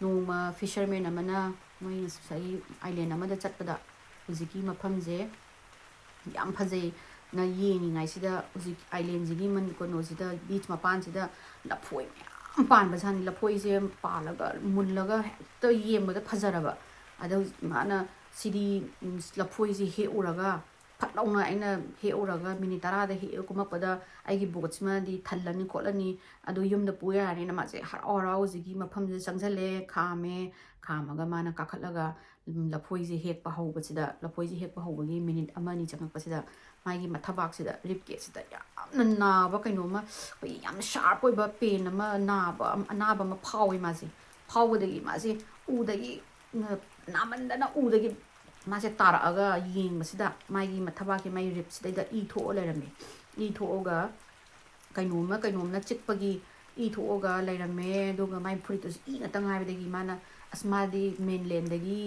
ꯅꯣꯡꯃ fisherman ꯑꯃꯅ ꯃꯣꯏ ꯉꯁꯥꯏꯒꯤ island ꯑꯃꯗ ꯆꯠꯄꯗ ꯍꯧꯖꯤꯛꯀꯤ ꯃꯐꯝꯁꯦ ꯌꯥꯝ ꯐꯖꯩꯅ ꯌꯦꯡꯉꯤꯉꯩꯁꯤꯗ, ꯍꯧꯖꯤꯛ islandꯁꯤꯒꯤ ꯃꯅꯤ-, ꯀꯩꯅꯣꯁꯤꯗ, beach ꯃꯄꯥꯟꯁꯤꯗ ꯂꯐꯣꯏ ꯃꯌꯥꯝ ꯄꯥꯟꯕꯖꯥꯠꯅꯤ꯫ ꯂꯐꯣꯏꯁꯦ ꯄꯥꯜꯂꯒ, ꯃꯨꯜꯂꯒ ꯍꯦꯛꯇ ꯌꯦꯡꯕꯗ ꯐꯖꯔꯕ꯫ ꯑꯗ ꯍꯧꯖꯤꯛ ꯃꯥꯅ ꯁꯤꯗꯤ, ꯎꯝ, ꯂꯐꯣꯏꯁꯦ ꯍꯦꯛꯎꯔꯒ ꯐꯠ ꯂꯥꯎꯅ ꯑꯩꯅ ꯍꯦꯛꯎꯔꯒ ꯃꯤꯅꯤꯠ ꯇꯔꯥꯗ ꯍꯦꯛꯑ ꯀꯨꯝꯃꯛꯄꯗ ꯑꯩꯒꯤ ꯕꯣꯠꯁꯤꯃꯗꯤ ꯊꯜꯂꯅꯤ ꯈꯣꯠꯂꯅꯤ, ꯑꯗꯨ ꯌꯨꯝꯗ ꯄꯨ ꯌꯥꯔꯅꯤꯅ ꯃꯥꯁꯦ ꯍꯔꯥꯎ ꯍꯔꯥꯎ ꯍꯧꯖꯤꯛꯀꯤ ꯃꯐꯝꯁꯤꯗ ꯆꯪꯁꯤꯜꯂꯦ꯫ ꯈꯥꯝꯃꯦ꯫ ꯈꯥꯝꯃꯒ ꯃꯥꯅ ꯀꯥꯈꯠꯂꯒ, ꯎꯝ, ꯂꯐꯣꯏꯁꯦ ꯍꯦꯛꯄ ꯍꯧꯕꯁꯤꯗ, ꯂꯐꯣꯏꯁꯦ ꯍꯦꯛꯄ ꯍꯧꯕꯒꯤ ꯃꯤꯅꯤꯠ ꯑꯃ ꯑꯅꯤ ꯆꯪꯉꯛꯄꯁꯤꯗ ꯃꯥꯒꯤ ꯃꯊꯕꯥꯛꯁꯤꯗ, ꯔꯤꯞ ꯀꯦꯖꯁꯤꯗ ꯌꯥꯝꯅ ꯅꯥꯕ ꯀꯩꯅꯣꯝꯃ, ꯑꯩꯈꯣꯏꯒꯤ ꯌꯥꯝ ꯁꯥꯔꯞ ꯑꯣꯏꯕ ꯄꯦꯟ ꯑꯃ, ꯅꯥꯕ ꯑꯃ, ꯑꯅꯥꯕ ꯑꯃ ꯐꯥꯎꯋꯦ ꯃꯥꯁꯦ꯫ ꯐꯥꯎꯕꯗꯒꯤ ꯃꯥꯁꯦ ꯎꯗꯒꯤ, ꯎꯝ, ꯅꯥꯃꯟꯗꯅ ꯎꯗꯒꯤ ꯃꯥꯁꯦ ꯇꯥꯔꯛꯑꯒ ꯌꯦꯡꯕꯁꯤꯗ ꯃꯥꯒꯤ ꯃꯊꯕꯥꯛꯀꯤ ꯃꯥꯒꯤ ꯔꯤꯞꯁꯤꯗꯩꯗ ꯏ ꯊꯣꯛꯑ ꯂꯩꯔꯝꯃꯦ꯫ ꯏ ꯊꯣꯛꯑꯒ ꯀꯩꯅꯣꯝꯅ ꯀꯩꯅꯣꯝꯅ ꯆꯤꯛꯄꯒꯤ ꯏ ꯊꯣꯛꯑꯒ ꯂꯩꯔꯝꯃꯦ꯫ ꯑꯗꯨꯒ ꯃꯥꯏ ꯐꯨꯔꯤꯠꯇꯨꯁꯨ ꯏ ꯉꯥꯛꯇ ꯉꯥꯏꯕꯗꯒꯤ ꯃꯥꯅ, ꯑꯁ, ꯃꯥꯗꯤ ꯃꯦꯟꯂꯦꯟꯗꯒꯤ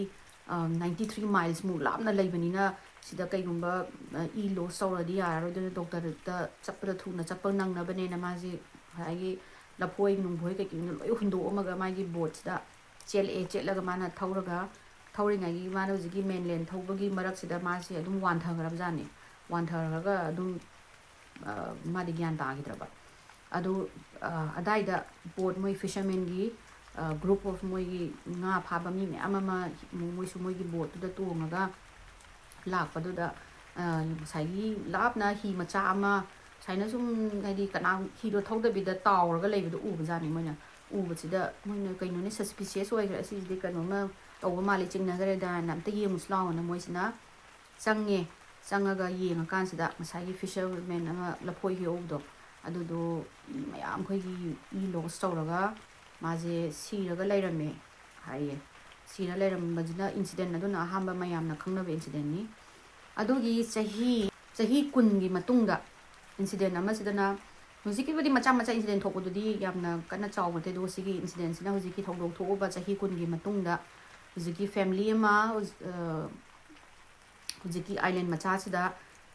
ninety three milesꯃꯨꯛ ꯂꯥꯞꯅ ꯂꯩꯕꯅꯤꯅ ꯁꯤꯗ ꯀꯩꯒꯨꯝꯕ, ꯑ, ꯏ ꯂꯣꯁ ꯇꯧꯔꯗꯤ ꯌꯥꯔꯔꯣꯏ, ꯑꯗꯨꯅ ꯗꯣꯛꯇꯔꯗ ꯆꯠꯄꯗ ꯊꯨꯅ ꯆꯠꯄ ꯅꯪꯅꯕꯅꯦꯅ ꯃꯥꯁꯦ ꯉꯁꯥꯏꯒꯤ ꯂꯐꯣꯏ ꯅꯨꯡꯐꯣꯏ ꯀꯩꯀꯩꯅ ꯂꯣꯏ ꯍꯨꯟꯗꯣꯛꯑꯝꯃꯒ ꯃꯥꯒꯤ ꯕꯣꯠꯁꯤꯗ ꯆꯦꯜꯂꯛꯑꯦ꯫ ꯆꯦꯜꯂꯒ ꯃꯥꯅ ꯊꯧꯔꯒ, ꯊꯧꯔꯤꯉꯩꯒꯤ ꯃꯥꯅ ꯍꯧꯖꯤꯛꯀꯤ ꯃꯦꯟꯂꯦꯟ ꯊꯧꯕꯒꯤ ꯃꯔꯛꯁꯤꯗ ꯃꯥꯁꯦ ꯑꯗꯨꯝ ꯋꯥꯟꯊꯈ꯭ꯔꯕꯖꯥꯠꯅꯤ꯫ ꯋꯥꯟꯊꯔꯒ ꯑꯗꯨꯝ, ꯑ, ꯃꯥꯗꯤ ꯒ꯭ꯌꯥꯟ ꯇꯥꯈꯤꯗ꯭ꯔꯕ꯫ ꯑꯗꯨ, ꯑ, ꯑꯗꯥꯏꯗ ꯕꯣꯠ ꯃꯣꯏ ꯐꯤꯁꯔꯃꯦꯟꯒꯤ, ꯑ, group of ꯃꯣꯏꯒꯤ ꯉꯥ ꯐꯥꯕ ꯃꯤ ꯃꯌꯥꯝ ꯑꯃ ꯃꯣꯏꯁꯨ ꯃꯣꯏꯒꯤ ꯕꯣꯠꯇꯨꯗ ꯇꯣꯡꯉꯒ ꯂꯥꯛꯄꯗꯨꯗ, ꯑ, ꯉꯁꯥꯏꯒꯤ ꯂꯥꯞꯅ ꯍꯤ ꯃꯆꯥ ꯑꯃ ꯁꯨꯃꯥꯏꯅ ꯁꯨꯝ, ꯍꯥꯏꯗꯤ, ꯀꯅꯥ ꯍꯤꯗꯣ ꯊꯧꯗꯕꯤꯗ ꯇꯥꯎꯔꯒ ꯂꯩꯕꯗꯣ ꯎꯕꯖꯥꯠꯅꯤ ꯃꯣꯏꯅ꯫ ꯎꯕꯁꯤꯗ ꯃꯣꯏꯅ, "ꯀꯩꯅꯣꯅꯦ, suspicious ꯑꯣꯏꯈ꯭ꯔꯦ, ꯑꯁꯤꯁꯤꯗꯤ ꯀꯩꯅꯣꯝꯃ ꯇꯧꯕ ꯃꯥꯜꯂꯦ, ꯆꯤꯡꯅꯈ꯭ꯔꯦꯗꯥꯅ ꯑꯝꯇ ꯌꯦꯡꯉꯨꯁꯤ ꯂꯥꯎꯅ" ꯃꯣꯏꯁꯤꯅ ꯆꯪꯉꯦ꯫ ꯆꯪꯉꯒ ꯌꯦꯡꯉꯀꯥꯟꯁꯤꯗ ꯉꯁꯥꯏꯒꯤ ꯐꯤꯁꯔꯃꯦꯟ ꯑꯃ ꯂꯐꯣꯏ ꯍꯦꯛꯍꯧꯕꯗꯣ, ꯑꯗꯨꯗꯣ ꯃꯌꯥꯝ ꯑꯩꯈꯣꯏꯒꯤ ꯏ ꯂꯣꯁ ꯇꯧꯔꯒ ꯃꯥꯁꯦ ꯁꯤꯔꯒ ꯂꯩꯔꯝꯃꯦ ꯍꯥꯏꯌꯦ꯫ ꯁꯤꯔ ꯂꯩꯔꯝꯕꯁꯤꯅ ꯏꯟꯁꯤꯗꯦꯟ ꯑꯗꯨꯅ ꯑꯍꯥꯟꯕ ꯃꯌꯥꯝꯅ ꯈꯪꯅꯕ ꯏꯟꯁꯤꯗꯦꯟꯅꯤ꯫ ꯑꯗꯨꯒꯤ ꯆꯍꯤ, ꯆꯍꯤ ꯀꯨꯟꯒꯤ ꯃꯇꯨꯡꯗ ꯏꯟꯁꯤꯗꯦꯟ ꯑꯃꯁꯤꯗꯅ, ꯍꯧꯖꯤꯛꯀꯤꯕꯨꯗꯤ ꯃꯆꯥ ꯃꯆꯥ ꯏꯟꯁꯤꯗꯦꯟ ꯊꯣꯛꯄꯗꯨꯗꯤ ꯌꯥꯝꯅ ꯀꯟꯅ ꯆꯥꯎꯕ ꯅꯠꯇꯦ, ꯑꯗꯨꯒ ꯁꯤꯒꯤ ꯏꯟꯁꯤꯗꯦꯟꯁꯤꯅ ꯍꯧꯖꯤꯛꯀꯤ ꯊꯧꯗꯣꯛ ꯊꯣꯛꯎꯕ ꯆꯍꯤ ꯀꯨꯟꯒꯤ ꯃꯇꯨꯡꯗ ꯍꯧꯖꯤꯛꯀꯤ ꯐꯦꯃꯤꯂꯤ ꯑꯃ, ꯑ, ꯍꯧꯖꯤꯛꯀꯤ ꯑꯥꯏꯂꯦꯟ ꯃꯆꯥꯁꯤꯗ,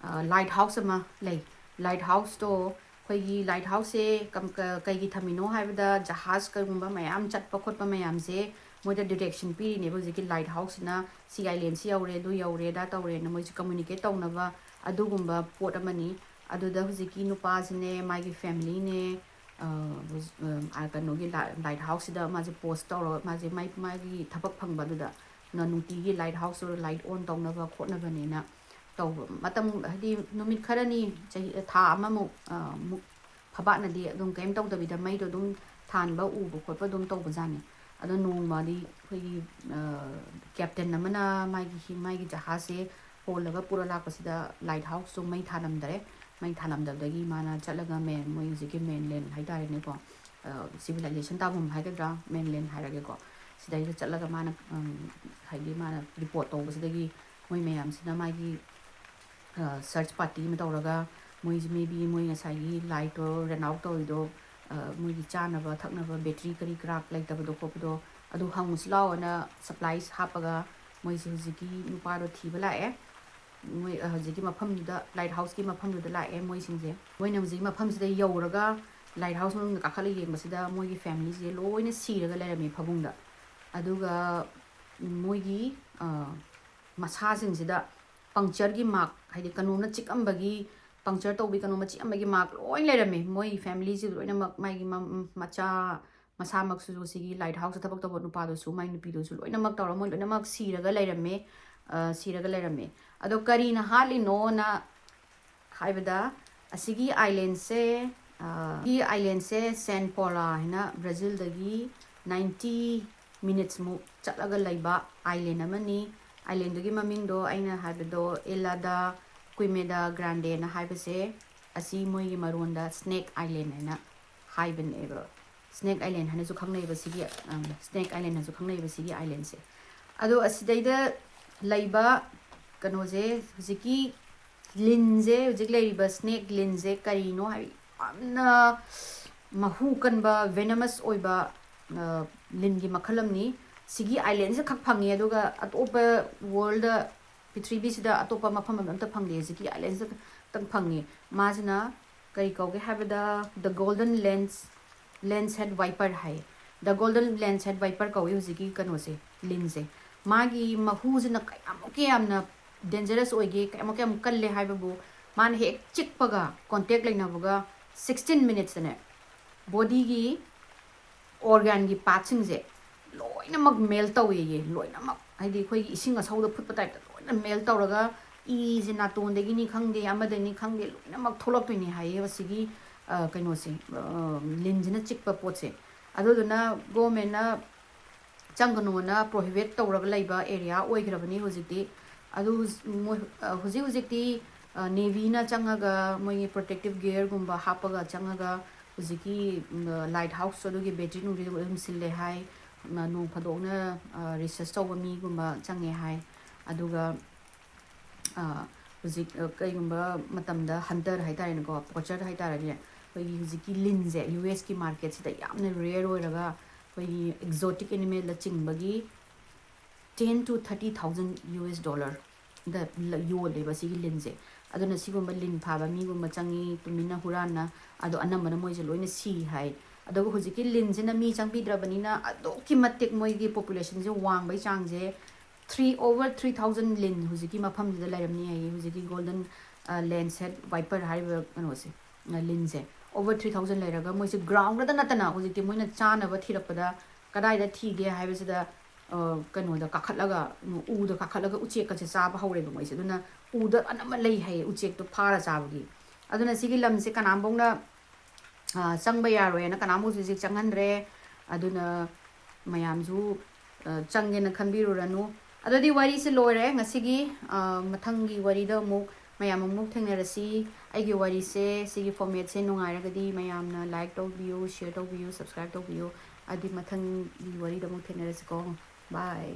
ꯑ, ꯂꯥꯏꯠ ꯍꯥꯎꯁ ꯑꯃ ꯂꯩ꯫ ꯂꯥꯏꯠ ꯍꯥꯎꯁꯇꯣ, ꯑꯩꯈꯣꯏꯒꯤ ꯂꯥꯏꯠ ꯍꯥꯎꯁꯁꯦ ꯀꯝ-, ꯀ-, ꯀꯩꯒꯤ ꯊꯝꯃꯤꯅꯣ ꯍꯥꯏꯕꯗ, ꯖꯍꯥꯖ ꯀꯩꯒꯨꯝꯕ ꯃꯌꯥꯝ ꯆꯠꯄ ꯈꯣꯠꯄ ꯃꯌꯥꯝꯁꯦ ꯃꯣꯏꯗ ꯗꯤꯔꯦꯛꯁꯟ ꯄꯤꯔꯤꯅꯦꯕ꯫ ꯍꯧꯖꯤꯛꯀꯤ ꯂꯥꯏꯠ ꯍꯥꯎꯁꯁꯤꯅ ꯁꯤ ꯑꯥꯏꯂꯦꯟꯁꯤ ꯌꯧꯔꯦ, ꯑꯗꯨ ꯌꯧꯔꯦ, ꯑꯗꯥ ꯇꯧꯔꯦꯅ ꯃꯣꯏꯁꯦ ꯀꯝꯃꯨꯅꯤꯀꯦꯠ ꯇꯧꯅꯕ ꯑꯗꯨꯒꯨꯝꯕ ꯄꯣꯠ ꯑꯃꯅꯤ꯫ ꯑꯗꯨꯗ ꯍꯧꯖꯤꯛꯀꯤ ꯅꯨꯄꯥꯁꯤꯅꯦ, ꯃꯥꯒꯤ ꯐꯦꯃꯤꯂꯤꯅꯦ, ꯑ, ꯍꯧꯖꯤꯛ, ꯑ, ꯀꯩꯅꯣꯒꯤ ꯂꯥꯏ-, ꯂꯥꯏꯠ ꯍꯥꯎꯁꯁꯤꯗ ꯃꯥꯁꯦ ꯄꯣꯁ ꯇꯧꯔꯒ, ꯃꯥꯁꯦ ꯃꯥꯏ-, ꯃꯥꯒꯤ ꯊꯕꯛ ꯐꯪꯕꯗꯨꯗ ꯅ-, ꯅꯨꯡꯇꯤꯒꯤ ꯂꯥꯏꯠ ꯍꯥꯎꯁꯇꯨ ꯂꯥꯏꯠ ꯑꯣꯟ ꯇꯧꯅꯕ ꯈꯣꯠꯅꯕꯅꯦꯅ ꯇꯧꯕ ꯃꯇꯝ, ꯍꯥꯏꯗꯤ ꯅꯨꯃꯤꯠ ꯈꯔꯅꯤ, ꯆꯍꯤ, ꯊꯥ ꯑꯃꯃꯨꯛ, ꯑ, ꯃꯨꯛ ꯐꯕꯥꯠꯅꯗꯤ ꯑꯗꯨꯝ ꯀꯩꯝ ꯇꯧꯗꯕꯤꯗ ꯃꯩꯗꯣ ꯑꯗꯨꯝ ꯊꯥꯟꯕ, ꯎꯕ ꯈꯣꯠꯄ ꯑꯗꯨꯝ ꯇꯧꯕꯖꯥꯠꯅꯤ꯫ ꯑꯗꯣ ꯅꯣꯡꯃꯗꯤ ꯑꯩꯈꯣꯏꯒꯤ, ꯑ, ꯀꯦꯞꯇꯦꯟ ꯑꯃꯅ ꯃꯥꯒꯤ ꯍꯤ-, ꯃꯥꯒꯤ ꯖꯍꯥꯖꯁꯦ ꯍꯣꯜꯂꯒ ꯄꯨꯔ ꯂꯥꯛꯄꯁꯤꯗ ꯂꯥꯏꯠ ꯍꯥꯎꯁꯇꯣ ꯃꯩ ꯊꯥꯂꯝꯗꯔꯦ꯫ ꯃꯩ ꯊꯥꯂꯝꯗꯕꯗꯒꯤ ꯃꯥꯅ ꯆꯠꯂꯒ ꯃꯦꯟ, ꯃꯣꯏ ꯍꯧꯖꯤꯛꯀꯤ ꯃꯦꯟꯂꯦꯟ ꯍꯥꯏꯇꯥꯔꯦꯅꯦꯀꯣ, ꯑ, ꯁꯤꯚꯤꯂꯥꯏꯖꯦꯁꯟ ꯇꯥꯐꯝ ꯍꯥꯏꯒꯗ꯭ꯔꯥ, ꯃꯦꯟꯂꯦꯟ ꯍꯥꯏꯔꯒꯦꯀꯣ, ꯁꯤꯗꯩꯗ ꯆꯠꯂꯒ ꯃꯥꯅ, ꯎꯝ, ꯍꯥꯏꯗꯤ ꯃꯥꯅ ꯔꯤꯄꯣꯔꯠ ꯇꯧꯕꯁꯤꯗꯒꯤ ꯃꯣꯏ ꯃꯌꯥꯝꯁꯤꯅ ꯃꯥꯒꯤ, ꯑ, ꯁꯔꯆ ꯄꯥꯔꯇꯤ ꯑꯃ ꯇꯧꯔꯒ, ꯃꯣꯏꯁꯦ maybe ꯃꯣꯏ ꯉꯁꯥꯏꯒꯤ ꯂꯥꯏꯠꯇꯣ ꯔꯟ ꯑꯥꯎꯠ ꯇꯧꯔꯤꯗꯣ, ꯑ, ꯃꯣꯏꯒꯤ ꯆꯥꯅꯕ ꯊꯛꯅꯕ ꯕꯦꯇ꯭ꯔꯤ ꯀꯔꯤ ꯀꯔꯥꯛ ꯂꯩꯇꯕꯗꯣ ꯈꯣꯠꯄꯗꯣ, ꯑꯗꯨ ꯍꯪꯉꯨꯁꯤ ꯂꯥꯛꯑꯣꯅ ꯁꯄ꯭ꯂꯥꯏꯁ ꯍꯥꯞꯄꯒ ꯃꯣꯏꯁꯦ ꯍꯧꯖꯤꯛꯀꯤ ꯅꯨꯄꯥꯗꯣ ꯊꯤꯕ ꯂꯥꯛꯑꯦ꯫ ꯃꯣꯏ, ꯑ, ꯍꯧꯖꯤꯛꯀꯤ ꯃꯐꯝꯗꯨꯗ, ꯂꯥꯏꯠ ꯍꯥꯎꯁꯀꯤ ꯃꯐꯝꯗꯨꯗ ꯂꯥꯛꯑꯦ ꯃꯣꯏꯁꯤꯡꯁꯦ꯫ ꯃꯣꯏꯅ ꯍꯧꯖꯤꯛ ꯃꯐꯝꯁꯤꯗ ꯌꯧꯔꯒ ꯂꯥꯏꯠ ꯍꯥꯎꯁ ꯃꯅꯨꯡꯗ ꯀꯥꯈꯠꯂ ꯌꯦꯡꯕꯁꯤꯗ ꯃꯣꯏꯒꯤ ꯐꯦꯃꯤꯂꯤꯁꯦ ꯂꯣꯏꯅ ꯁꯤꯔꯒ ꯂꯩꯔꯝꯃꯦ ꯐꯃꯨꯡꯗ꯫ ꯑꯗꯨꯒ ꯃꯣꯏꯒꯤ, ꯑ, ꯃꯁꯥꯁꯤꯡꯁꯤꯗ ꯄꯪꯆꯔꯒꯤ ꯃꯥꯔꯛ, ꯍꯥꯏꯗꯤ ꯀꯩꯅꯣꯝꯅ ꯆꯤꯛꯑꯝꯕꯒꯤ, ꯄꯪꯆꯔ ꯇꯧꯕꯤ ꯀꯩꯅꯣꯝꯃ ꯆꯤꯛꯑꯝꯕꯒꯤ ꯃꯥꯔꯛ ꯂꯣꯏ ꯂꯩꯔꯝꯃꯦ꯫ ꯃꯣꯏ ꯐꯦꯃꯤꯂꯤꯁꯤ ꯂꯣꯏꯅꯃꯛ, ꯃꯥꯒꯤ ꯃ-, ꯃꯆꯥ, ꯃꯁꯥꯃꯛꯁꯨ, ꯁꯤꯒꯤ ꯂꯥꯏꯠ ꯍꯥꯎꯁꯇ ꯊꯕꯛ ꯇꯧꯕ ꯅꯨꯄꯥꯗꯨꯁꯨ, ꯃꯥꯏ ꯅꯨꯄꯤꯗꯨꯁꯨ ꯂꯣꯏꯅꯃꯛ ꯇꯧꯔ ꯃꯣꯏ ꯂꯣꯏꯅꯃꯛ ꯁꯤꯔꯒ ꯂꯩꯔꯝꯃꯦ꯫ ꯑ, ꯁꯤꯔꯒ ꯂꯩꯔꯝꯃꯦ꯫ ꯑꯗꯣ ꯀꯔꯤꯅ ꯍꯥꯠꯂꯤꯅꯣꯅ ꯍꯥꯏꯕꯗ, ꯑꯁꯤꯒꯤ ꯑꯥꯏꯂꯦꯟꯁꯦ, ꯑ, ꯁꯤ ꯑꯥꯏꯂꯦꯟꯁꯦ ꯁꯦꯟ ꯄꯣꯂꯥ ꯍꯥꯏꯅ ꯕ꯭ꯔꯥꯖꯤꯜꯗꯒꯤ ninety minutes ꯃꯨꯛ ꯆꯠꯂꯒ ꯂꯩꯕ ꯑꯥꯏꯂꯦꯟ ꯑꯃꯅꯤ꯫ ꯑꯥꯏꯂꯦꯟꯗꯨꯒꯤ ꯃꯃꯤꯡꯗꯣ ꯑꯩꯅ ꯍꯥꯏꯕꯗꯣ ꯏꯂꯥꯗ ꯀꯨꯏꯃꯦꯗꯥ ꯒ꯭ꯔꯥꯟꯗꯦꯅ ꯍꯥꯏꯕꯁꯦ, ꯑꯁꯤ ꯃꯣꯏꯒꯤ ꯃꯔꯣꯟꯗ ꯁ꯭ꯅꯦꯛ ꯑꯥꯏꯂꯦꯟ ꯍꯥꯏꯅ ꯍꯥꯏꯕꯅꯦꯕ꯫ ꯁ꯭ꯅꯦꯛ ꯑꯥꯏꯂꯦꯟ ꯍꯥꯏꯅꯁꯨ ꯈꯪꯅꯩꯕ ꯁꯤꯒꯤ, ꯑꯝ, ꯁ꯭ꯅꯦꯛ ꯑꯥꯏꯂꯦꯟ ꯍꯥꯏꯅꯁꯨ ꯈꯪꯅꯩꯕ ꯁꯤꯒꯤ ꯑꯥꯏꯂꯦꯟꯁꯦ꯫ ꯑꯗꯣ ꯑꯁꯤꯗꯩꯗ ꯂꯩꯕ ꯀꯩꯅꯣꯁꯦ, ꯍꯧꯖꯤꯛꯀꯤ ꯂꯤꯟꯁꯦ, ꯍꯧꯖꯤꯛ ꯂꯩꯔꯤꯕ ꯁ꯭ꯅꯦꯛ ꯂꯤꯟꯁꯦ ꯀꯔꯤꯅꯣ ꯍꯥꯏ, ꯌꯥꯝꯅ ꯃꯍꯨ ꯀꯟꯕ, venomous ꯑꯣꯏꯕ, ꯑ, ꯂꯤꯟꯒꯤ ꯃꯈꯜ ꯑꯃꯅꯤ꯫ ꯁꯤꯒꯤ ꯑꯥꯏꯂꯦꯟꯁꯤꯗ ꯈꯛ ꯐꯪꯉꯤ, ꯑꯗꯨꯒ ꯑꯇꯣꯞꯄ ꯋꯥꯔꯜꯗ, ꯄ꯭ꯔꯤꯊꯤꯕꯤꯁꯤꯗ ꯑꯇꯣꯞꯄ ꯃꯐꯝ ꯑꯃꯗ ꯑꯝꯇ ꯐꯪꯗꯦ, ꯍꯧꯖꯤꯛꯀꯤ ꯑꯥꯏꯂꯦꯟꯁꯤꯗ ꯈꯛꯇꯪ ꯐꯪꯉꯤ꯫ ꯃꯥꯁꯤꯅ ꯀꯔꯤ ꯀꯧꯒꯦ ꯍꯥꯏꯕꯗ, the golden lens, lens head viper ꯍꯥꯏꯌꯦ꯫ The golden lens head viper ꯀꯧꯏ ꯍꯧꯖꯤꯛꯀꯤ ꯀꯩꯅꯣꯁꯦ, ꯂꯤꯟꯁꯦ꯫ ꯃꯥꯒꯤ ꯃꯍꯨꯁꯤꯅ ꯀꯌꯥꯃꯨꯛꯀꯤ ꯌꯥꯝꯅ dangerous ꯑꯣꯏꯒꯦ, ꯀꯌꯥꯃꯨꯛ ꯀꯌꯥꯝ ꯀꯜꯂꯦ ꯍꯥꯏꯕꯕꯨ, ꯃꯥꯅ ꯍꯦꯛ ꯆꯤꯛꯄꯒ, contact ꯂꯩꯅꯕꯒ, sixteen minutesꯇꯅꯦ, bodyꯒꯤ organꯒꯤ partꯁꯤꯡꯁꯦ ꯂꯣꯏꯅꯃꯛ melt ꯇꯧꯋꯦꯌꯦ, ꯂꯣꯏꯅꯃꯛ, ꯍꯥꯏꯗꯤ ꯑꯩꯈꯣꯏꯒꯤ ꯏꯁꯤꯡ ꯑꯁꯧꯕꯗ ꯐꯨꯠꯄ typeꯇ ꯂꯣꯏꯅ melt ꯇꯧꯔꯒ ꯏꯁꯦ ꯅꯥꯇꯣꯟꯗꯒꯤꯅꯤ ꯈꯪꯗꯦ, ꯑꯃꯗꯒꯤꯅꯤ ꯈꯪꯗꯦ, ꯂꯣꯏꯅꯃꯛ ꯊꯣꯛꯂꯛꯇꯣꯏꯅꯤ ꯍꯥꯏꯌꯦꯕ ꯁꯤꯒꯤ, ꯑ, ꯀꯩꯅꯣꯁꯦ, ꯑ, ꯂꯤꯟꯁꯤꯅ ꯆꯤꯛꯄ ꯄꯣꯠꯁꯦ꯫ ꯑꯗꯨꯗꯨꯅ ꯒꯣꯔꯃꯦꯟꯅ ꯆꯪꯒꯅꯣꯅ ꯄ꯭ꯔꯣꯍꯤꯕꯤꯠ ꯇꯧꯔꯒ ꯂꯩꯕ ꯑꯦꯔꯤꯌꯥ ꯑꯣꯏꯈ꯭ꯔꯕꯅꯤ ꯍꯧꯖꯤꯛꯇꯤ꯫ ꯑꯗꯨ ꯍꯧꯖ-, ꯃꯣꯏ, ꯑ, ꯍꯧꯖꯤꯛ ꯍꯧꯖꯤꯛꯇꯤ, ꯑ, ꯅꯦꯚꯤꯅ ꯆꯪꯉꯒ ꯃꯣꯏꯒꯤ ꯄ꯭ꯔꯣꯇꯦꯛꯇꯤꯞ ꯒꯤꯌꯔꯒꯨꯝꯕ ꯍꯥꯞꯄꯒ ꯆꯪꯉꯒ ꯍꯧꯖꯤꯛꯀꯤ, ꯎꯝ, ꯂꯥꯏꯠ ꯍꯥꯎꯁ ꯑꯗꯨꯒꯤ ꯕꯦꯇ꯭ꯔꯤ ꯅꯨꯡꯇ꯭ꯔꯤꯗꯨ ꯑꯗꯨꯝ ꯁꯤꯜꯂꯦ ꯍꯥꯏ꯫ ꯅ-, ꯅꯣꯡ ꯐꯥꯗꯣꯛꯅ, ꯑ, ꯔꯤꯁꯔꯁ ꯇꯧꯕ ꯃꯤꯒꯨꯝꯕ ꯆꯪꯉꯦ ꯍꯥꯏ꯫ ꯑꯗꯨꯒ, ꯑ, ꯍꯧꯖꯤꯛ, ꯑ, ꯀꯩꯒꯨꯝꯕ ꯃꯇꯝꯗ ꯍꯟꯇꯔ ꯍꯥꯏꯇꯥꯔꯦꯅꯦꯀꯣ, ꯄꯣꯆꯔ ꯍꯥꯏꯇꯥꯔꯦꯅꯦ, ꯑꯩꯈꯣꯏꯒꯤ ꯍꯧꯖꯤꯛꯀꯤ ꯂꯤꯟꯁꯦ ꯌꯨ ꯑꯦꯁꯀꯤ ꯃꯥꯔꯀꯦꯠꯁꯤꯗ ꯌꯥꯝꯅ ꯔꯦꯌꯔ ꯑꯣꯏꯔꯒ ꯑꯩꯈꯣꯏꯒꯤ ꯑꯦꯛꯖꯣꯇꯤꯛ ꯑꯦꯅꯤꯃꯦꯜꯗ ꯆꯤꯡꯕꯒꯤ ten to thirty thousand U S dollar ꯗ ꯂ-, ꯌꯣꯜꯂꯦꯕ ꯁꯤꯒꯤ ꯂꯤꯟꯁꯦ꯫ ꯑꯗꯨꯅ ꯁꯤꯒꯨꯝꯕ ꯂꯤꯟ ꯐꯥꯕ ꯃꯤꯒꯨꯝꯕ ꯆꯪꯉꯤ, ꯇꯨꯃꯤꯟꯅ ꯍꯨꯔꯥꯟꯅ, ꯑꯗꯣ ꯑꯅꯝꯕꯅ ꯃꯣꯏꯁꯦ ꯂꯣꯏꯅ ꯁꯤ ꯍꯥꯏ꯫ ꯑꯗꯨꯒ ꯍꯧꯖꯤꯛꯀꯤ ꯂꯤꯟꯁꯤꯅ ꯃꯤ ꯆꯪꯕꯤꯗ꯭ꯔꯕꯅꯤꯅ ꯑꯗꯨꯛꯀꯤ ꯃꯇꯤꯛ ꯃꯣꯏꯒꯤ ꯄꯣꯄꯨꯂꯦꯁꯟꯁꯦ ꯋꯥꯡꯕꯩ ꯆꯥꯡꯁꯦ three, over three thousand ꯂꯤꯟ ꯍꯧꯖꯤꯛꯀꯤ ꯃꯐꯝꯁꯤꯗ ꯂꯩꯔꯝꯅꯤ ꯍꯥꯏꯌꯦ, ꯍꯧꯖꯤꯛꯀꯤ ꯒꯣꯜꯗꯟ, ꯑ, ꯂꯦꯟꯁꯦꯠ ꯋꯥꯏꯄꯔ ꯍꯥꯏꯔꯤꯕ ꯀꯩꯅꯣꯁꯦ, ꯑ, ꯂꯤꯟꯁꯦ꯫ Over three thousand ꯂꯩꯔꯒ ꯃꯣꯏꯁꯦ ꯒ꯭ꯔꯥꯎꯟꯗ ꯅꯠꯇꯅ ꯍꯧꯖꯤꯛꯇꯤ ꯃꯣꯏꯅ ꯆꯥꯅꯕ ꯊꯤꯔꯛꯄꯗ ꯀꯗꯥꯏꯗ ꯊꯤꯒꯦ ꯍꯥꯏꯕꯁꯤꯗ, ꯑ, ꯀꯩꯅꯣꯗ ꯀꯥꯈꯠꯂꯒ, ꯎꯗ ꯀꯥꯈꯠꯂꯒ ꯎꯆꯦꯛꯀꯁꯦ ꯆꯥꯕ ꯍꯧꯔꯦꯕ ꯃꯣꯏꯁꯦ꯫ ꯑꯗꯨꯅ ꯎꯗ ꯑꯅꯝꯕ ꯂꯩ ꯍꯥꯏꯌꯦ ꯎꯆꯦꯛꯇꯣ ꯐꯥꯔ ꯆꯥꯕꯒꯤ꯫ ꯑꯗꯨꯅ ꯁꯤꯒꯤ ꯂꯝꯁꯦ ꯀꯅꯥꯝꯐꯧꯅ, ꯑ, ꯆꯪꯕ ꯌꯥꯔꯣꯏꯅ ꯀꯅꯥꯝꯐꯧꯁꯨ ꯍꯧꯖꯤꯛ ꯆꯪꯍꯟꯗ꯭ꯔꯦ꯫ ꯑꯗꯨꯅ ꯃꯌꯥꯝꯁꯨ, ꯑ, ꯆꯪꯒꯦꯅ ꯈꯟꯕꯤꯔꯨꯔꯅꯨ꯫ ꯑꯗꯨꯗꯤ ꯋꯥꯔꯤꯁꯦ ꯂꯣꯏꯔꯦ ꯉꯁꯤꯒꯤ꯫ ꯑ, ꯃꯊꯪꯒꯤ ꯋꯥꯔꯤꯗ ꯑꯃꯨꯛ ꯃꯌꯥꯝ ꯑꯃꯨꯛ ꯊꯦꯡꯅꯔꯁꯤ꯫ ꯑꯩꯒꯤ ꯋꯥꯔꯤꯁꯦ, ꯁꯤꯒꯤ ꯐꯣꯔꯃꯦꯠꯁꯦ ꯅꯨꯡꯉꯥꯏꯔꯒꯗꯤ ꯃꯌꯥꯝꯅ ꯂꯥꯏꯛ ꯇꯧꯕꯤꯌꯨ, ꯁꯤꯌꯔ ꯇꯧꯕꯤꯌꯨ, ꯁꯕꯁꯀ꯭ꯔꯥꯏꯕ ꯇꯧꯕꯤꯌꯨ꯫ ꯑꯗꯨꯗꯤ ꯃꯊꯪꯒꯤ ꯋꯥꯔꯤꯗ ꯑꯃꯨꯛ ꯊꯦꯡꯅꯔꯁꯤꯀꯣ꯫ ꯕꯥꯏ꯫